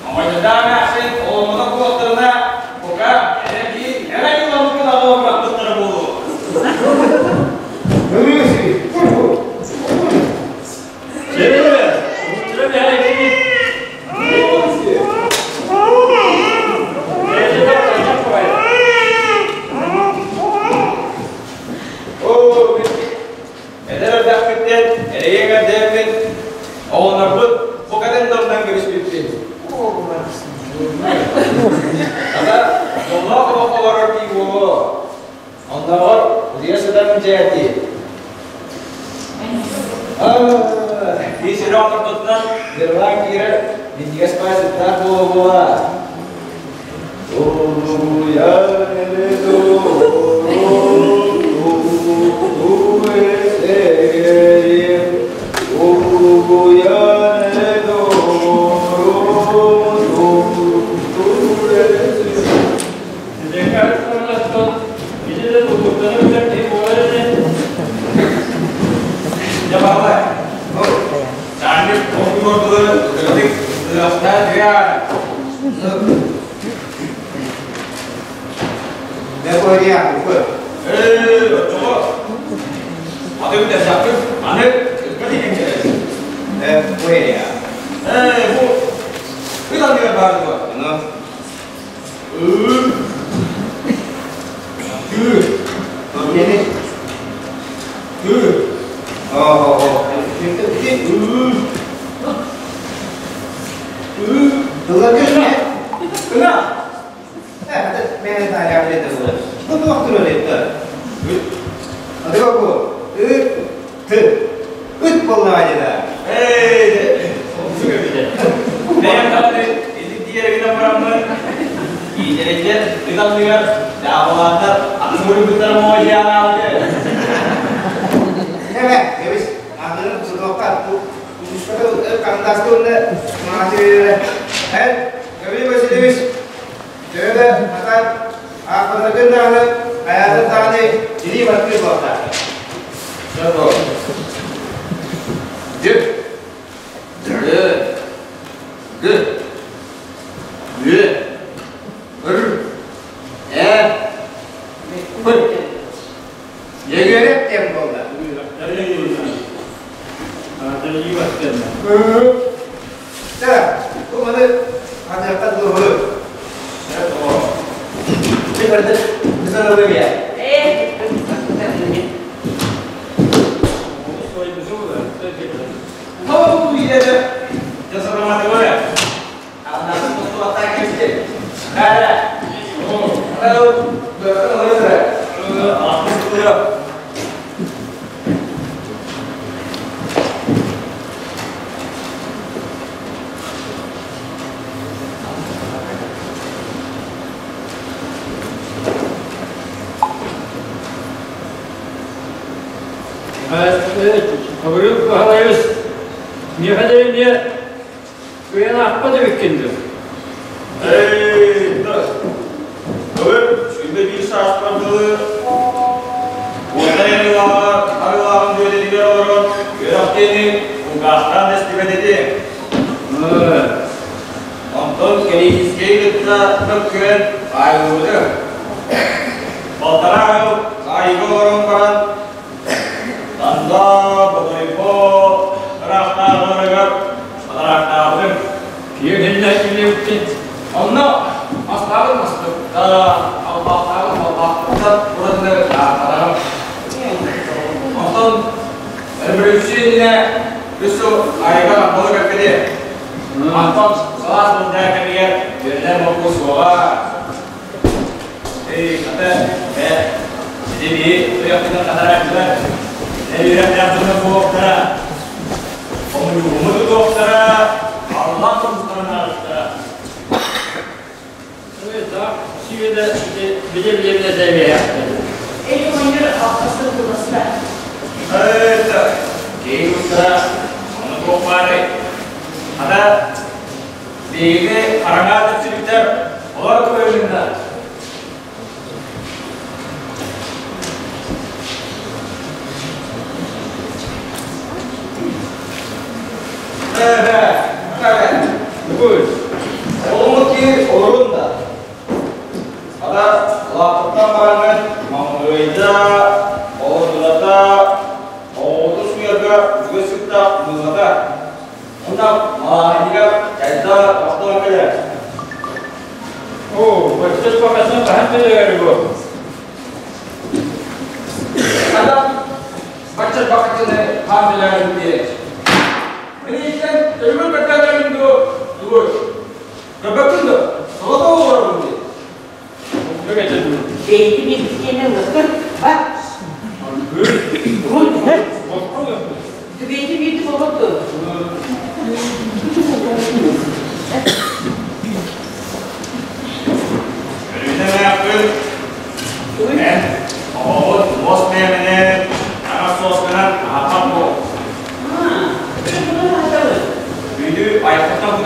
Оҕонньордоох эмээхсин оломмото буоллахтарына, бука, эрэги эрэги ылабыккын аҕалан бырахпыттара буолуо. Эдэр эрдэхпиттэн эрэйиэҥ эрдээммин, оҕолорбут букатын тылынан кэбиспиппин. Эти. Киһи сүрэх ортотунан Нерваҥ киирэр, минньигэс баай сыттаах буола-буола.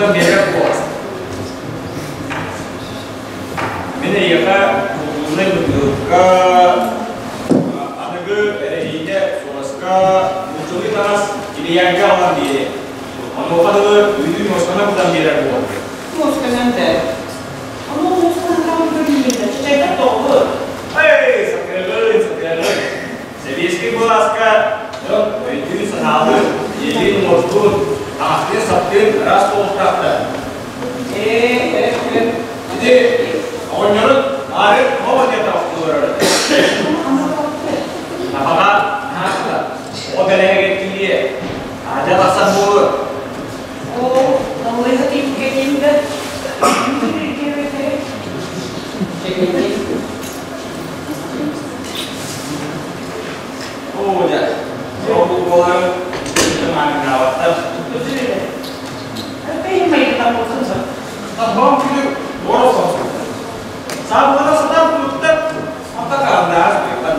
кутан биэрэр буолар. Мин эйиэхэ култуурунай бытыылка, аныгы эрэһиинэ суоласка, нууччалыы таҥас килийээҥҥэ аҕалан биэриэ. Онуоха дылы үүнүү муосканан кутан биэрэр буолар. Муосканан да. Ону муосканан хаалан көрүннүлэр. Чачайдар тоҕу. Эй, сатыаҕын, сатыаҕын. Сэбиэскэй былааска дьон өйдүүн-санаалыын, дьиэлиин-уоттуун, таҥастыын-саптыын ыраас буолуохтаахтар. Ээ, Ити оҕонньорун аары оҕо диэн таҕыстылар этэ. Нафака наһаа оҕо бэлэһигэр киириэ, аадьа тахсан буолуо. Оо, даллайга тиийбиккэ да Оо, дьэ, ол буоларын мааннаабаттар. Табаҕым күнү буор охсон Саабылана сатаан туттар, ата хааннаас быйхан.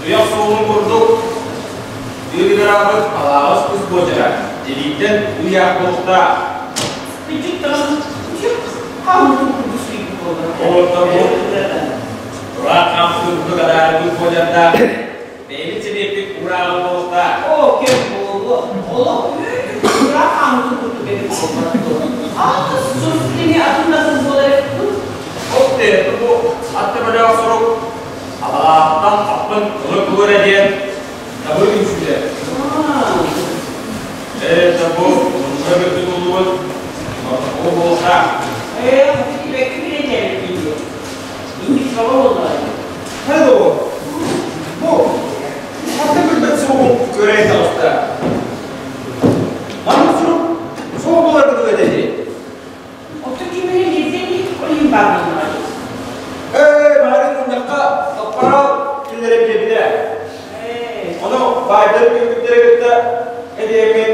Туйах суолун курдук ыырыраабыт алааҕыс кус буодьара илииттэн ыйаах буолуохтаах. Тураах хаампытын курдук адаарыгын буодьардаах бэйэбит сэбиэппит уурааҕа буолуохтаах. Оо, кэм буолуо. Олох тураах хаампытын курдук эбит буолбат дуо? Аата сурук атын да атын буолар эбит. Ол тиһэттэ бу атты бөлөх сурук Абалаахтан хаппын ылы кылыра диэн табы үҥсүүлэр. Ээ, табы мунна бөттү туллубут ол буолуохтаах. Ээ, бэкки билетээбит дии. Инник баҕа буоллаҕа. Hello. Бу хатта көрбөт суоҕун көрө таҕыста. Маннык сурук суох буолар кытыга дии. Оттон ким эрэ биирдэ ойуун баар буоллаҕа дии. Ээ, маарыҥ мунньахха таппараал киллэрэ биэрбитэ. Ону баайдар көрбүттэрэ кытта эдиэммин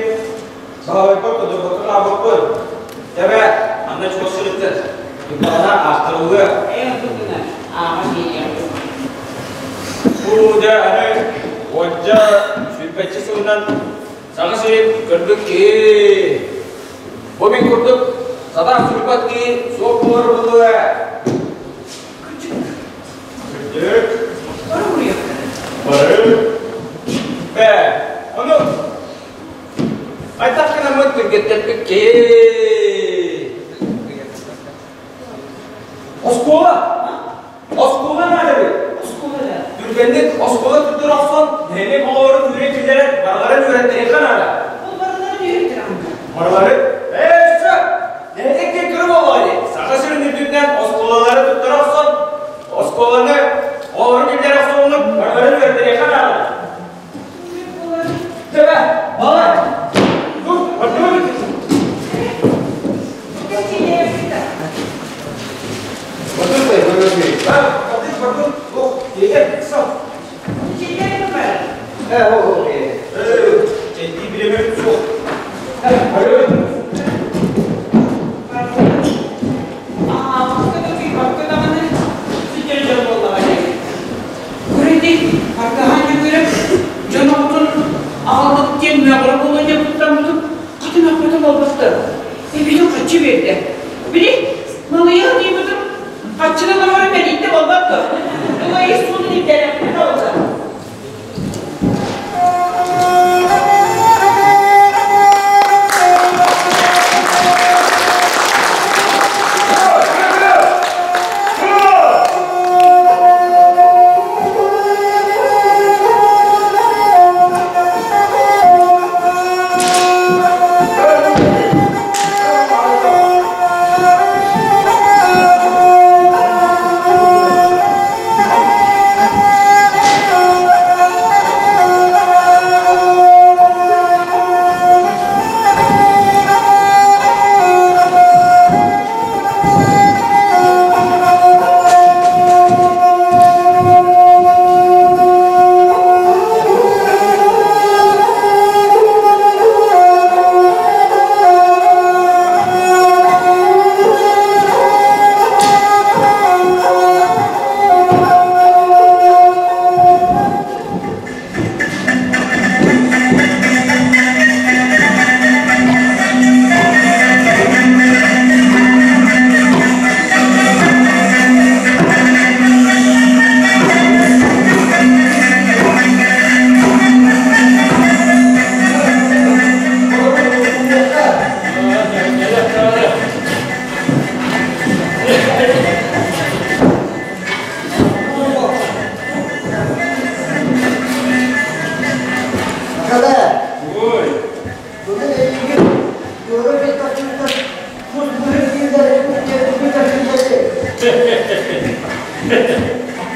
баһылайбар тодорбокко хаалбыппын. Тэбэ, манна чугас сырыттын. Туттаҕына аахтарыллыа. Ээ, тутуна, ааҕан биэриэҕим. Бу дьэ аны уонча сүүрбэччэ сылынан Саха сирин көрбүт киһи Бу мин курдук сатаан суруйбат киһи суох буолар буолуо ээ. Кырдьык. Бары уруйахтара. Бары. Бээ, ону хайдах гынаммыт түргэттэппит киһи. Оскуола. Оскуола наада эбит. Оскуола да. Түргэнник оскуола туттар охсон, нэһилиэк оҕолорун үөрэ киллэрэн, барыларын үөрэттэриэххэ наада. Ол барыларын үөрэттэр амма. Барылары? Ээ, сөп. Нэһилиэк диэн кыра буоллаҕа дии. Саха сирин үрдүнэн оскуолалары туттара охсон, оскуоланы оҕолору киллэрэ охсоҥҥут барыларын үөрэттэриэххэ наада. Төбө, балай. Тур, бардыбыт. Дьон оҕотун аҕалбыт диэн мөҕөрө буолуо.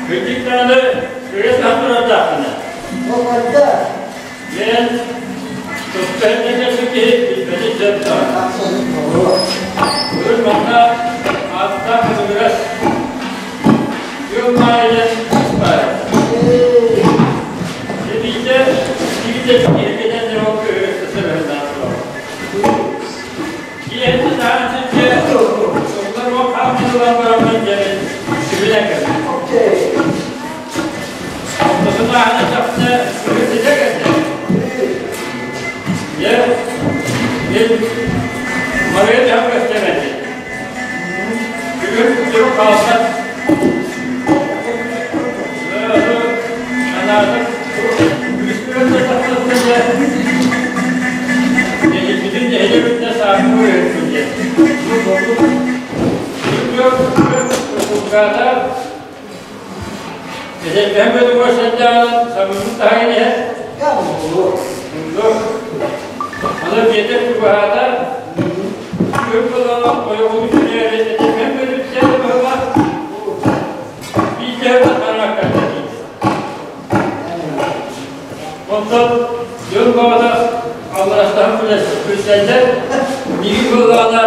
Кырдьык даҕаны кыра саатырардаахпына. Оҕонньор. Диэн туспа кэлбит киһи билбэтин сөп даҕаны. Бүгүн манна ааттаах кытыгырас Күөл Маайа баар. Эбиитэ киһитэ киһи ол кыһыгы сырыһыннаах турар. Киэһэтин аан сиргэ сыллар уох хаамыылан бараммын диэн сүбүнэн кэллим. Ортотун ааһан эттэхпинэ, күһүн ситэ кэллэ. Дьэ, мин Мария төһө көстөн этим. Бүгүн турук хаалбат. Анаатык үгүспүрэн да тахсыбытын дьэ, бүтүн нэһилиэкпитинэ сааһын үөрөппүн диэн. Куукаата Эдэрдэһэн бөдөҥө сылдьаҕын самыыбын таһыйан иһэр. Аны биэтэр чугаһаата күн былаҕа ойоҕун үтүнээри эдэрдэһэн бөдүттэн быһылаах биирдэһэ таххараакка Онтон дьон баҕата алларастаһан күлсэллэр, миигин буоллаҕына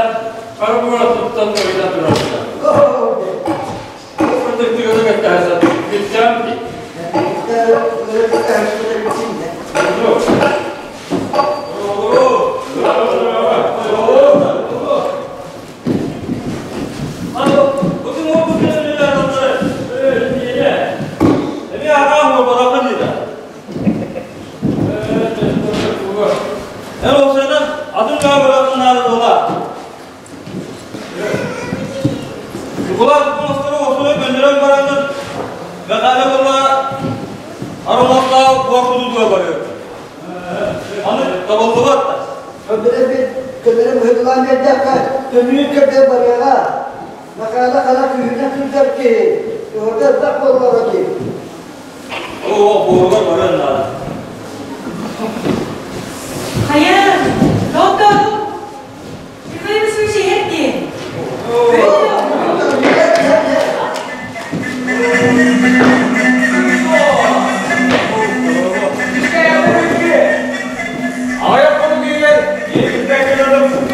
хара буора туттан ойутан тураллар. Эн ол атын Ньукулай оҥостору охсуна көннөрөн бараннар Мэхээлэ буолла Ароматтаах буор кутутуга барыа. Аны табыллыбат. Көннөрөн быһыылаан биэрдэххэ, төннүү көрдөөн барыаҕа. Мэхээлэ хара күүһүнэн сылдьар киһи, туһата элбэх буоллаҕа дии. Оо, буоругар барыан наада. Хайа, доктор, Михаил Васильевич иһэр дии. Аҕыйах хонук иһигэр ийэбиттэн кэлэн укпут.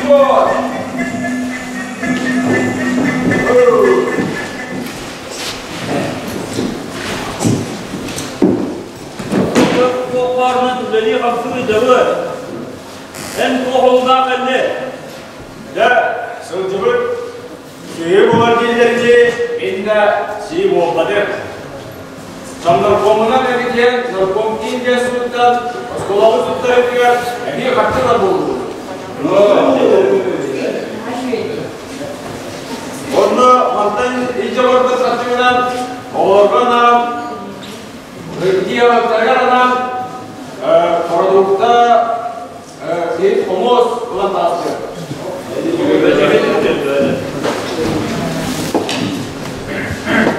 Туох үлэлии-хамсыы дьабы. Эн туох олудаах кэлли? Дьэ, сылдьыбыт киһи буолар дииллэр дии, мин да сии буолбатым. Наркомунан эргийэн, нарком киин диэн суруттан оскуолабыт туттарытыгар эмиэ харчылар буоллубут. Онно мантан илдьэ барбыт харчыбынан оҕолорго анаан Дьиэҕиттэригэр анаан продукта иһит хомуос ылан таҕыстыа.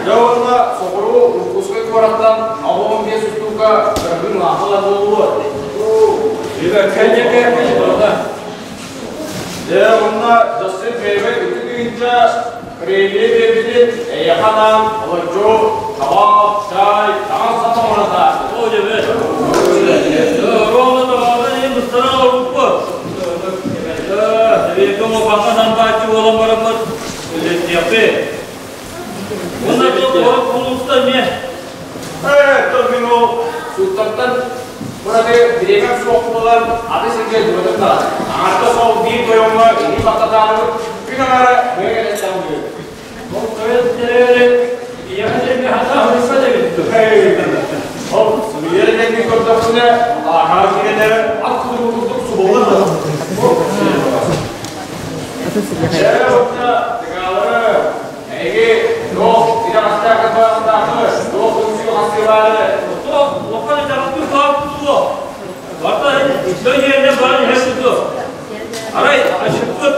Дьэ уонна соҕуруу Иркутскай куораттан 65 устуука кыргын лаахылар буолуо. Дьэ уонна Дьассыыр бэйэбэр ити тыһыынча премия биэрбитин эйиэхэ анаан олорчу табах, чай, таҥас-сап оҥорон таастым. Оо, дьэ бэт. Ровно табаҕынан иһин быстаран олорбуппут. Сэбиэккэ оҥоппакка самбааччы буолан бараммыт үлэттиэхпит. Уонна тоҕо кулуста эмиэ. Ээ, то мин ол сууттартан ураты бириэмэм суох буолан аты сиргэ дьыбытым даҕаны. Аҥардас ол биир тойоҥҥо илии баттатаарыбыт күн аҥаара быа кэлэн таҥныы. Ол тойон тэрээри ийэҕэ сиргэ хата хырса эбит Ол суруйар этэҥҥэ көрдөхпүнэ, ааһаар киирэнэ ат кутуругун курдук субуллан барар. Дьэ, уонна тыгаалары Эһиги туох итэҕэстээх кырбаахтаахы, туох үҥсүү хастыылаары? Туох улахан итэҕэспит баар буолуо. Барта дьон иэнэ баран иһэр курдук. Арай ачыкпыт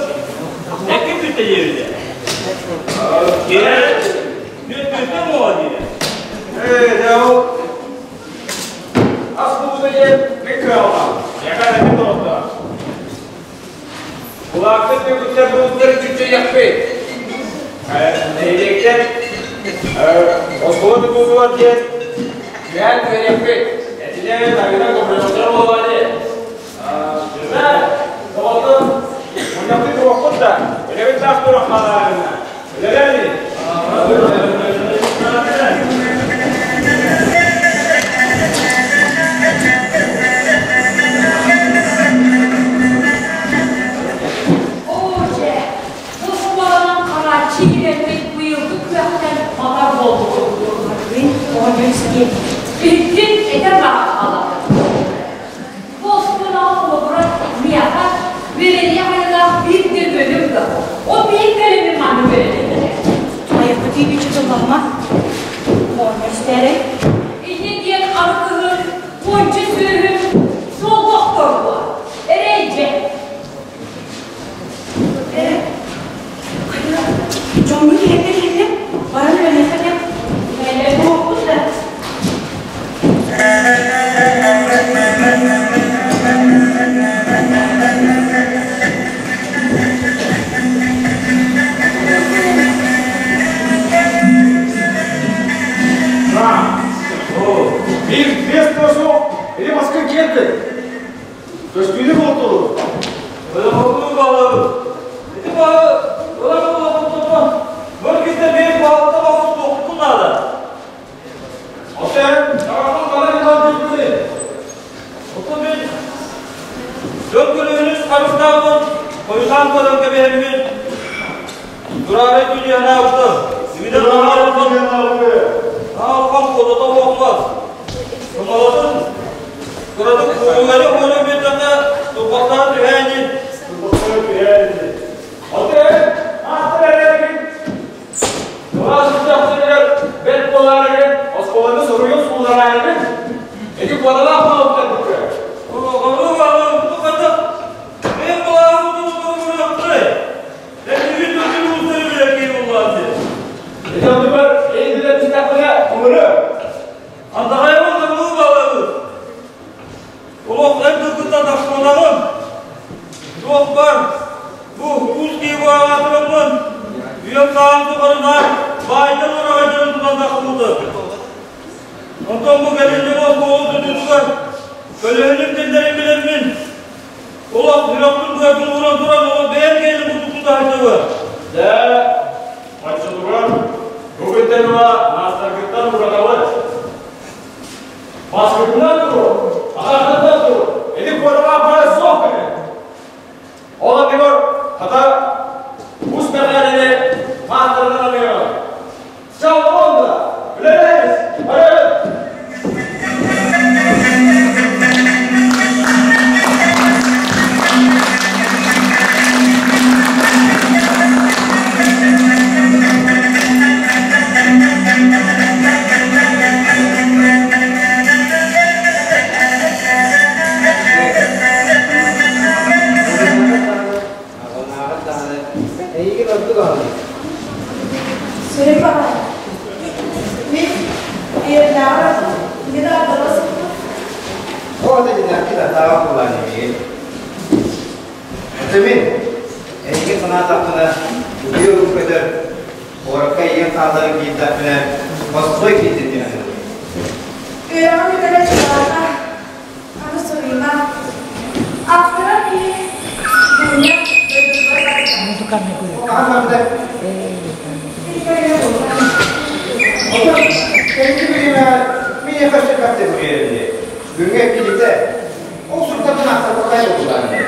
экки бүттэ диэбитэ. Киһи бүттэ буола диирэ. Ээ, дьэ ол ас буолбута диэн мин кыаҕалаах. Яка эппит оҕотто. Улааппыт бүгүттэр булуттары чүччүйэхпит. Нэһилиэккэ Эһигиттэн оскуола тутуутугар диэн түһээн түһэриэхпит. Этинэн, арыынан көмөлөһөр буолуо дии. Дьэ, доҕоттор, мунньахтыы туруохпут да, үлэбит таах туруох хаалаарына. Үлэлээн Оо дьэ, бу оскуоланан харааччы иирэммит быйылгы күрэхтэн матар буолбутум. Мин оҕонньор истиэм. Биһиккин этэр баҕа хаалабын. Бу оскуолаҕа холобура миэхэ үөрэниэх айылаах биир да бөлүм да Ол биир кэлимим манна үөрэнэллэрэ. Айахха тиийбиччэ тыллаһыма. Оҕонньор истээрэй. Инньэ диэн аны кыһын уонча сүөһүм суолга охторбуо. Эрэй дьэ. Ээ, хайа, дьоҥҥут иһэрдэ иһиллэ, баран үөрэниэххэ диэн. Буолбут да. Биир биэс суох, или маска киэркэй. Көстүүнү буолтулу. Өлөмөккүн баалабыт. Ити баалы ылар буоллахпытына, мөр киһитэ биир баалта баҕас туохпутун наада. Оттон саҥатын ханан ылан диэбитин. Оттон мин дьон көлөһүнүн харыстаабын, хойутаан баран кэбиһэммин, тураары түньүһэнаабытым. Үгүнэн наһаа улахан куотата уохмас. Сымалатын кыратык уйугары уйугары биэрдэххэ, турбахтаан түһээни. Турбахтаан түһээни. Оттон аахтар эрэргин Кылаас үчүгэйдэр бэрт буолаарыгын, оскуоланы суруйун сууллараарыгын, ити куоталаах буолуохтар букка. Мен былааһым тутулугуруохтарай. Эһиги төтүр уустары билэр киһи буоллаан Ити оннугар эйгилэр түстэхпинэ көҥүлү. Андаҕайабын табылыы баалабыт. Олох эр тылгыттан тахсыбатаҕым. Туох бар, бу уус киһи буолаатырыммын, үйэм сааһым тухары наар баайдан ураҕайдарын тутан тахсыбытым. Онтон бу кэлин оскуола тутуутугар көлөһүнүм тиллэрин билэммин, олох сүрэхпин быарбын ууран туран оҕо бэйэм кэлин курдук таһырдыбын. Дьэ, оччотугар бу күнтэн ыла маастаргыттан уратабыт. Баскытынан тур, атахтынан тур, ити куотаҕа бара суох гына. Ол анныгар хата ус мэхээлэни маастарынан аныаҕым. Чаллон да, үлэлээбит, барабыт! Эйигин ордук аһылык. Сүрүн баҕа. Мин Иернааҕар недавно О, это динамит атаҕа буолаан эмиэ. Это мин. Эйигин санаатахпына, үтүө көтөр Куоракка ийэм хаалларан киирдэхпинэ, Москва киирдин диэн Үөрэҕим бүтэрэ чугаһаата. Аны суруйума. Автора киһи Дуня дойдутугар барда. Оттон кэнники бириэмэ миэхэ өссө элбэхтик суруйар ини. Күҥҥэ иккилитэ. Ол суруктартан аахтарбаккай буоллаҕына.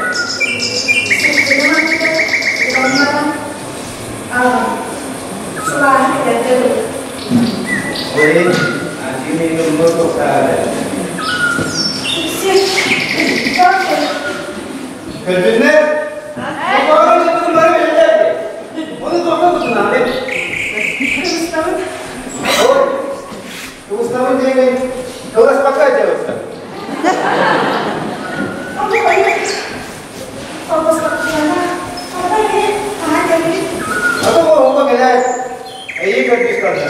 Сылааһын этэргэ дылы. Ой, антигин умнуо суохтааҕа. Сикси, Көрдүннэр? Баҕарар дьонун бары билэллэр. Ону туохха кутунаҕын? Кыбыстабын. Ой, кыбыстабын диэҥин кыласпакка дьабыттар. Ону Ата кэлээт, эйии көрдүс барда.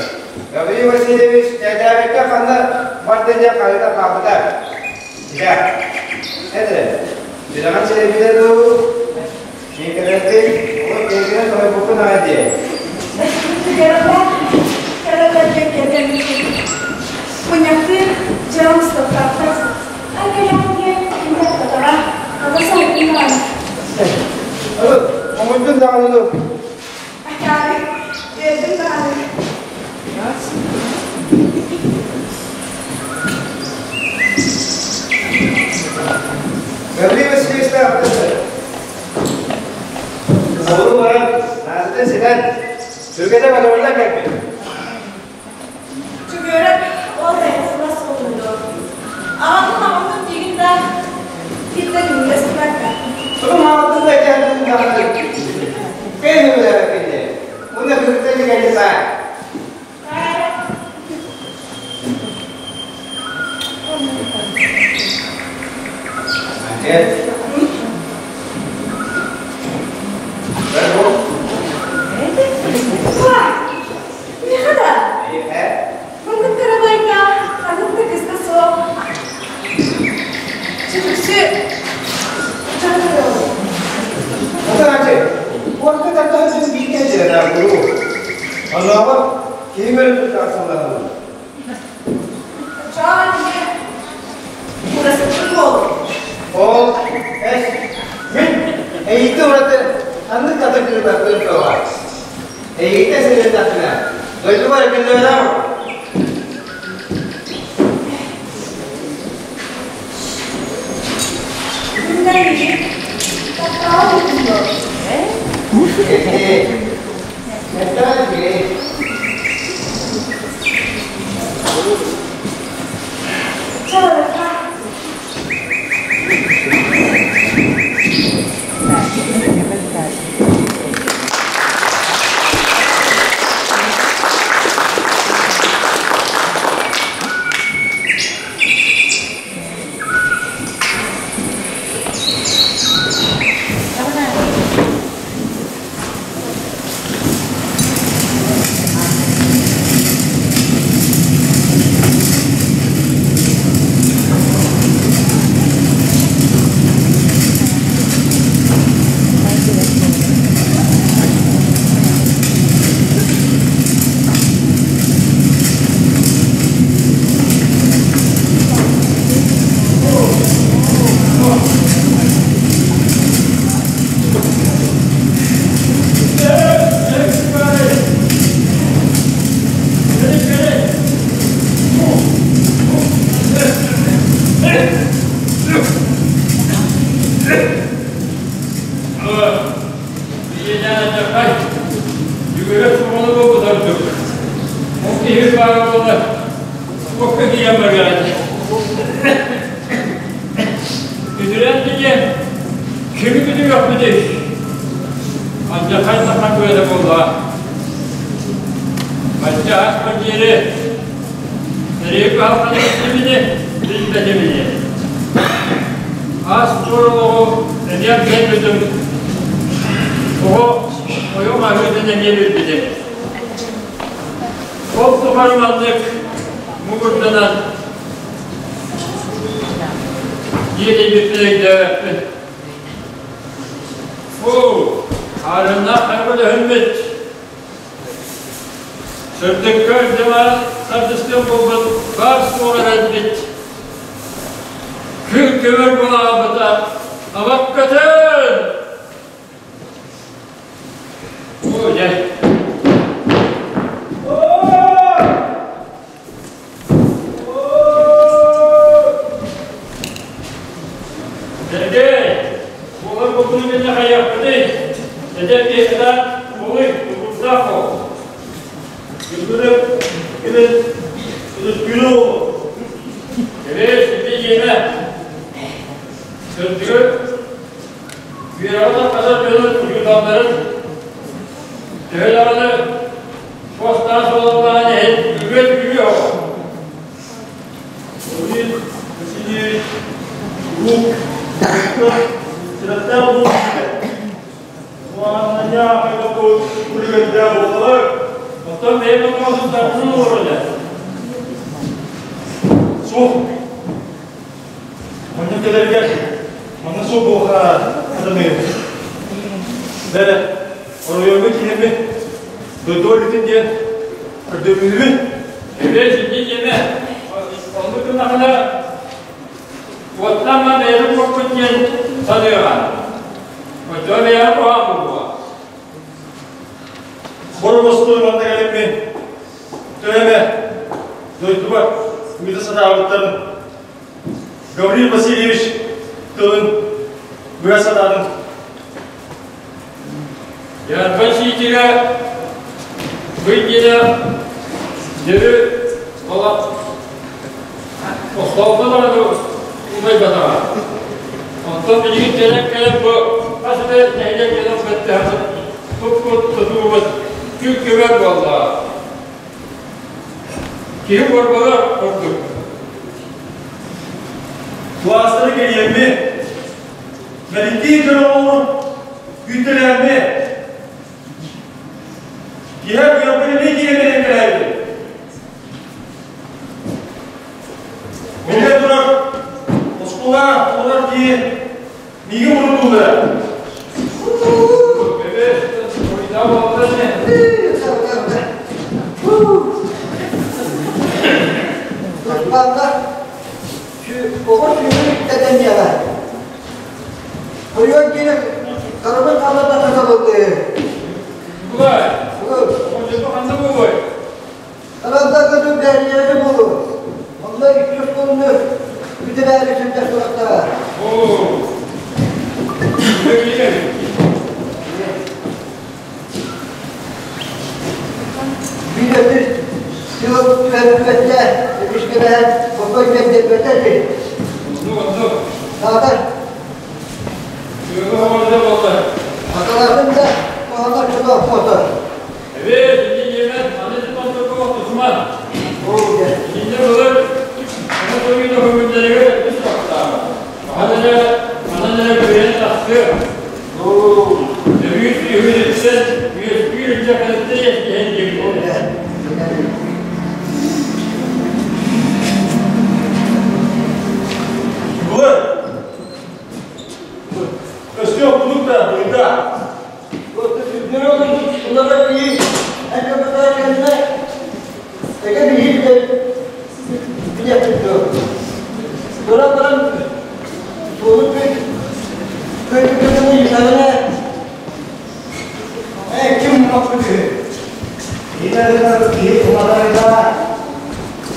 Гаврил Васильевич тээдээбиккэ ханна барда диэн хаһыта хаалбыта. Дьэ, этэ, сүрэҕин сирэйбитэ дуу, мин кэлэрбин, ол киһигинэн тоһуйбуккун аҕай диэ. Мунньахтыыр дьон мустуохтаахтар. Ай кэлэҕин диэн ким да эппэтэҕэ. Хата саҥардын даҕаны. Оҥойдун даҕаны дуу? Акаары, үөрдүм даҕаны. Гаврил Васильевичтаах Олору баран, наадатын ситэн, түргэтэ көтөҕүллэн кэлбит. Чүгүөрэп ол эйэ-сылаас соҕотуйду. Аҕатын аҕатын диигин да, биир да күнүгэ сыппакка. Тугум аҕатын да кэлбитин даҕаны кэйин үлэлээбэккин Уонна күрүттэн кэлли саа. Отец. Миэхэ Маннык карабайга ханнык да кыста суох. Чүтүксү Отаачы, уокка тартаһан син бииргэ дьиэлээх дуу. Оннооҕор киһи көрөн тахсаллаһын. Чаан ийэ, урасыппыт буолур. Ол, эс, мин эйиитэ ураты ханнык да кыырбаппын суоҕа. Эйиитэ сырыттахпына, дойдубар эккэллэбэтэҕим. Күннэр миигин таптаабат этим дуо? Эти, эттэҕэ үчүгэй. Чаларыкка. Үтүрэн Кими күтүөхпүтүй? Алдьархай саха күөлэ буолла. Бачча ааспар диэри сэрии кыһалҕаны истибини, билбэтибини. Аас туор олоҕу эмиэ билбитим. Оҕо ойох аһыытын эмиэ билбитим. Ол тухары маннык муҥурданан Диэтэйбиппин өйдөөбөппүн. Оо, хаарыннаах хайҕа дөһүммүт. Сырдыкка дьыма тардыстыам буолбут баар суоҕа эрэлбит. Күн көмөр булаабыта абаккатын! Оо, дьэ. Сергей, буолар бокуну кэннэ хайыахпытый? Эдэр киһи буолуй, тутурдаах ол. Күлгүрүк, күлүн, күлү Кэбиэс, ити диэмэ. Сырдыгы үөрэҕи тарҕатар дьонун учууталларын төһө даҕаны Суостаах суоллааҕын иһин үгүөн үгүө оҕо. Владимир Васильевич Лук Сирэхтээх улуус Уонна күлүгэрдээх буолалар. Оттон бэйэм оҥоһуктарбын олороллор. Суох. Манна кэлэргэр манна суох буолха сатаныыр. Бэрэ, оройуоҥҥа киһими дойду өлүтүн диэн көрдөрүүбүн. Эбээ синни диэмэ. Оннук гыннахына уоттаама бэйэбит куоппут диэн саныаҕа. Оччоҕо бэйэҕэ куһаҕан буолуоҕа. Боробостуой манна кэлиммин төһө дойдубар ыыта сатаабыттарын Гаврил Васильевич тылын быһа сатаатым. Ярбай сиитигэ быйдиэнэ дөрү ола остоолго даҕаны умайбатаҕа. Онтон билигин кэлэн кэлэн бу хас эмэ нэһилиэк дьонун бэттиһэн туппут тутуубут күн-күбэр буоллаҕа. Киһи уорбалар курдук. Кылаастары кэлиэмми, мэлиттии көрө оҕолору күүттэлээмми, киһи кыахпын эмиэ киирэн кэлээбит. Биллэн турар, оскуола оҕолор дии миигин мурутууллара. Туспаанна оҕо сүүрүн иттэтэн Хойуон диэн харабын хаалата сатабыллыы. Николай, оҕонньорго ханна буолуой? Арада көтүр бээрийэри буолу. Онно икки оскуоланы бүтэрээри сылдьар сурахтара. Оо, Биир өтүс сыл түһэрбэтэ, эбискэлэһэн, бокой биэрдэрбэтэ ити. Оннук, оннук. Саатар. Тыалы оҕонньор буолла. Аталарын да оҕолор чулуох фото. Эбээ, итиннэ диэмэн, аны тутан тусуман. Итиннэ былыр ону тойуна көҥүллэригэр үс бактаах. Хаһан эрэ, ханан эрэ кыайан тахсыа. Өрүү үһүнүттэн үөскүүр ычча кэлэттэ иэстэһэн диэбиттэрэ. Былыр өстөөх кудук да буйда.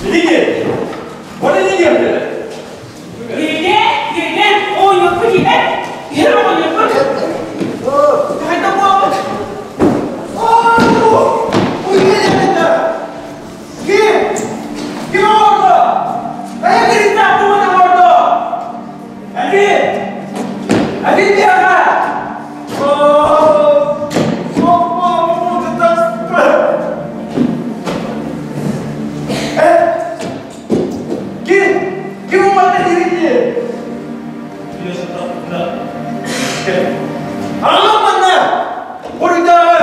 Билигин, бары не диэхтэрэ? Киирдэ, киирдэ, оонньуохпут иһэр, иһэр оонньуохпут. Хайда буолбут? Ким? Ким оҥордо? Хайа кирииттээх тугун оҥордо? Эти! Эти диэхэ! Ким? Ким уматта дириҥи? Аҕалан манна! Буруйдааҕы!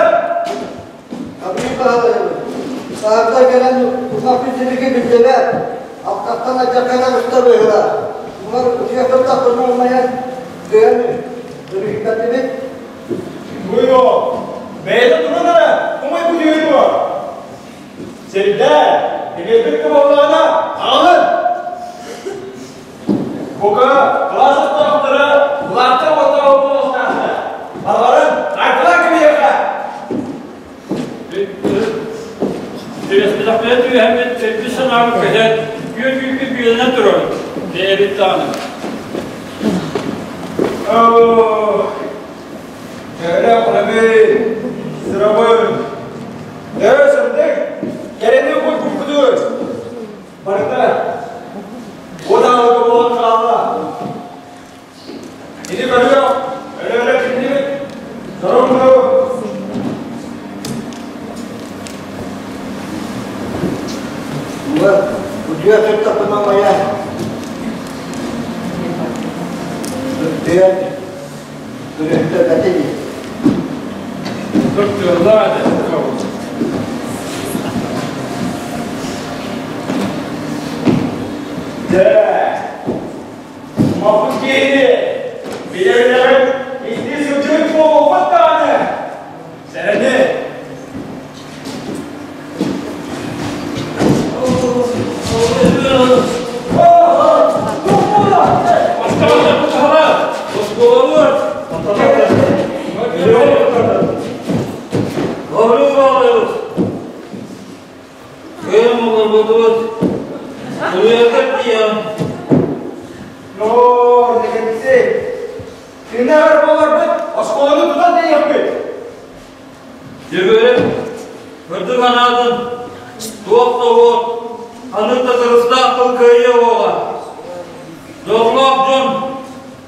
Саһарда кэлэн умаппыт силиги биллибэт, алтаттан алдьархайга уста быһыылаах. Улар утуйа сыттахпытына умайан, кыайан өрүһүйбэтибит. Буйо, бэйэтэ туран эрэ, умайбыт үһү дуо? Сирдээ, тигэрбит кыбаллаҕына, аҕалын! Бука, кылаас аттаахтара улааттар уоттара буолуохтаахтар. Барыларын ардылар кимиэхэ? Түбэспэтэхпинэ түбэһэммит өйбүт санаабыт көтөн, күөл күүкү бүөлэнэн турабыт. Бэйэбит даҕаны. Төһөлөөх үлэбин, сырабын, төһө сырдык, кэрэни угуйбуппутуй? Барыта уот аалыга буолан хаалла. Ити көрүөх, өлө-өлө кининибит, сорун-муну Утуйа сыттахпына умайан, Сыттыйан, көрүстэрбэтэ дии. Тыаллаах этэ. Дьэ, маппыт киһини билэ-билэҕин итии сылдьыбыт буолуоххут даҕаны. Сэрэни! Олорботубут. Суруйаргар тиийэҕин. Ноор, Лэгэнтэй, тыынар буоларбыт, оскуоланы тутан тэйиэхпит. Дьөгүөрүм, кырдьык анаатын, туох да уот, ханнык да кырыстаах тыл кыайыа уоҕа. Дьоллоох дьон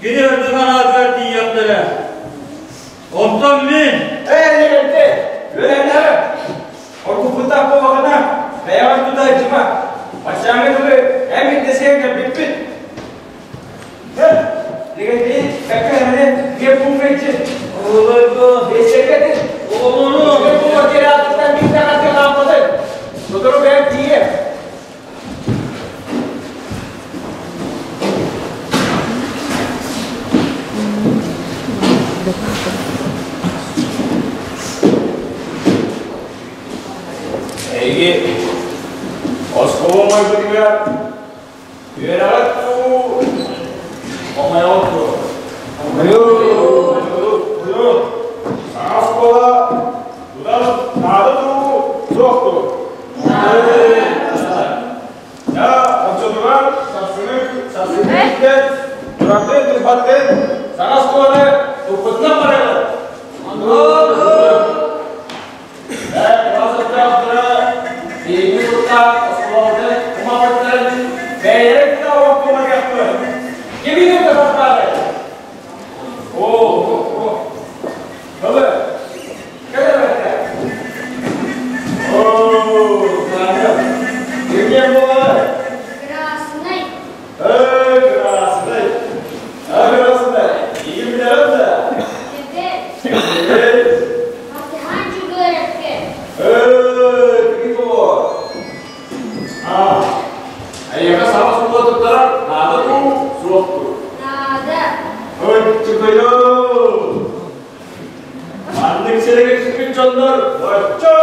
кини үрдүк анаатыгар тиийиэхтэрэ. Онтон мин... Ээ, Лэгэнтэй, үөрэннэҕэ. Оргуппуттаах буоллаҕына, бэйэҕэр тута дьыма. Баччааҥҥа дылы эн ирдэсиэн кэлбиппит. Лэгэнтэй, бэккэ эрэнэн, биир пууҥҥа иччи. Оҕолорго, Биэссэргэ оҕолору! Үчүгэй буолуо диэри аатыттан биир даҕаны хаалбатын. Сотору бэйэм тиийиэм. Эйиги оскуола оҥойбутугар үөрэҕит дуу, хомойоҕут дуо? Саҥа оскуола тутар наада дуу, суох дуу? Дьэ, оччотугар сарсыҥҥы сарсыҥҥы күнтэн турардыын турбаттыын саҥа оскуоланы туппутунан барыаҕыт. Ээ, кылаас өттөөхтөрө биһиги куттаах оскуолабытын умаппыттарын бэйэлэрин кытта оҥортумарыахпыт. Кими да сатаары. Оо, оо, Хабы, кэлэ бэртэ. Оо, Таня, кимиэн буолар? Красный. Эй, красный. А, красный. Иим билэҕин да? Теперь. Теперь. Хатыһан Дьөгүөрэпкэ. Эй, ким буолуо? А, эйиэхэ саҥа суола туттарар наада дуу, суох дуу? Наада. Ой, чыкыйоо! Маннык сирэгэ түспүт дьоннор оччо